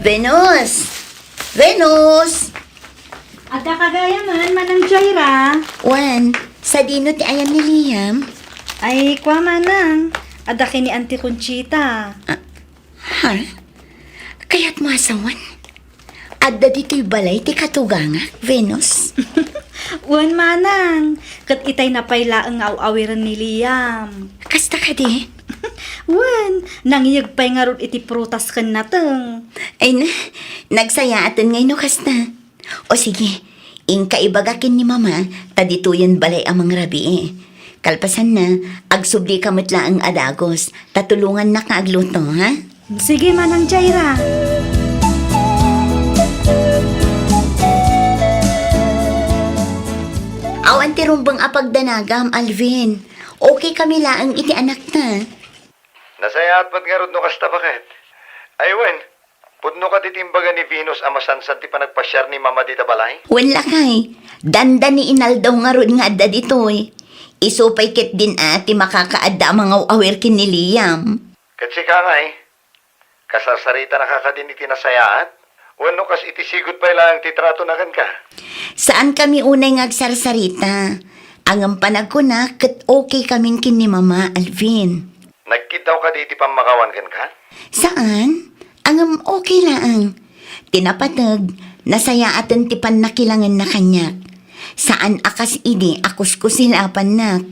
Venus! Venus! Adda ka gayam, Manang Jaira? Wen, sadino ti ayan ni Liam? Ay, kua, Manang. Adda ken ni Auntie Conchita. Ah, ha? Kayatmo a sawen? Adda ditoy balay ti katugangak, Venus? Wen, Manang. Ket itay na pay laeng nga aw-awiren ni Liam. Kasta kadi? Wen, nangiyeg pay ngarud iti prutas ken nateng. Ay na, nagsayaaten ngay no kasta. O sige, inka ibaga ken ni Mama ta ditoyen balay a mangrabii. Kalpasanna, agsublika met laeng a dagus, ta tulongannak nga agluto, ha? Sige, Manang Jaira. Awan ti rumbeng a pagdanagam, Alvin. Okay kami laeng iti anakta. Nasayaat met ngarud no kasta, baket. Ay, wen, pudno kadi ti imbaga ni Venus a masansan ti panagpasiar ni Mama dita balay? Wen, lakay, dandani inaldaw ngarud nga adda ditoy. Isu pay ketdin a ti makakaadda a mangaw-awir ken ni Liam. Ket sika ngay, kasarsaritanaka kadin iti nasayaat? Wenno kas iti sigud pay laeng ti tratona kenka? Saankami unay nga agsarsarita. Ngem panagkunak ket okay kamin ken ni Mama, Alvin. Nagkiddaw kadi iti pammakawan kenka? Saan. Ngem okay laeng. Ti napateg, nasayaaten ti pannakilangenna kaniak. Saan a kas idi a kuskusilapannak.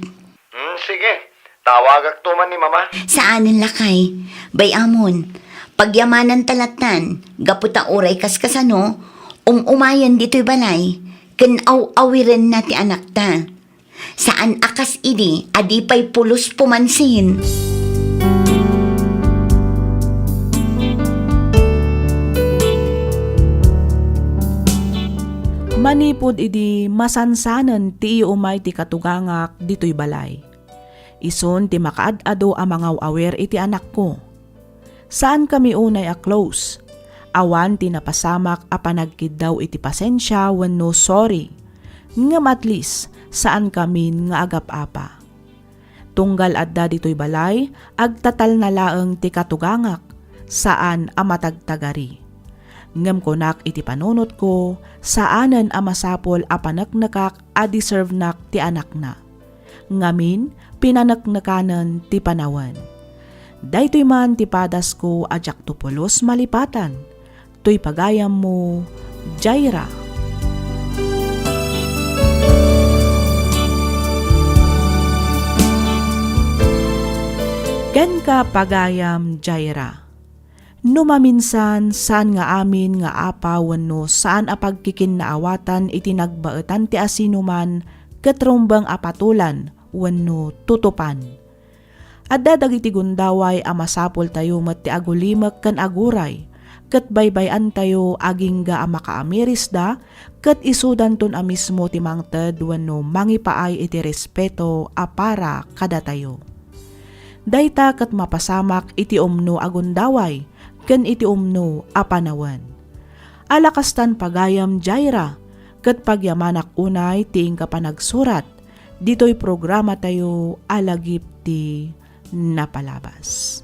Hmm, sige. Tawagakto man ni Mama. Saanen, lakay. Bay-amon, pagyamananta lattan, gapu ta uray kaskasano, um-umayen ditoy balay, ken aw-awirenna ti anakta. Saan a kas idi a di pay pulos pumansin. Manipud idi masansanen ti iyuumay ti katugangak ditoy balay, Isun ti makaad-ado a mangaw-awir iti anakko. Saankami unay a close. Awan ti napasamak a panagkiddaw iti pasensia wenno sorry. Ngem at least, saankamin nga agap-apa. Tunggal adda ditoy balay, agtatalna laeng ti katugangak, saan a matagtagari. Ngem kunak iti panunotko, saanen a masapul a paneknekak a deservenak ti anakna. Ngamin, pinaneknekanen ti panawen. Daytoy man ti padasko a diakto pulos malipatan. Toy pagayammo, Jaira. Kenka, pagayam, Jaira. No maminsan, saan nga amin nga apa wenno saan a pagkikinnaawatan iti nagbaetan ti asinoman ket rumbeng a patolan wenno tutupan. Adda dagiti gundaway a masapultayo met ti agulimek ken aguray, ket baybay-antayo agingga a makaamirisda, ket isudanton a mismo ti mangted wenno mangipaay iti respeto a para kadatayo. Dayta ket mapasamak iti umno a gundaway ken iti umno a panawen. Ala kastan pagayam, Jaira, ket pagyamanak unay ti inka panagsurat ditoy programatayo a Lagip ti Napalabas.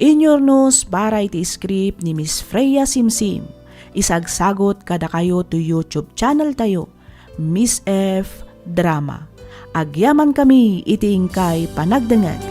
Inyurnos para iti script ni Miss Freya Simsim. Isagsagot kadakayo to YouTube channel tayo, Miss F Drama. Agyamankami iti inkay panagdengngeg.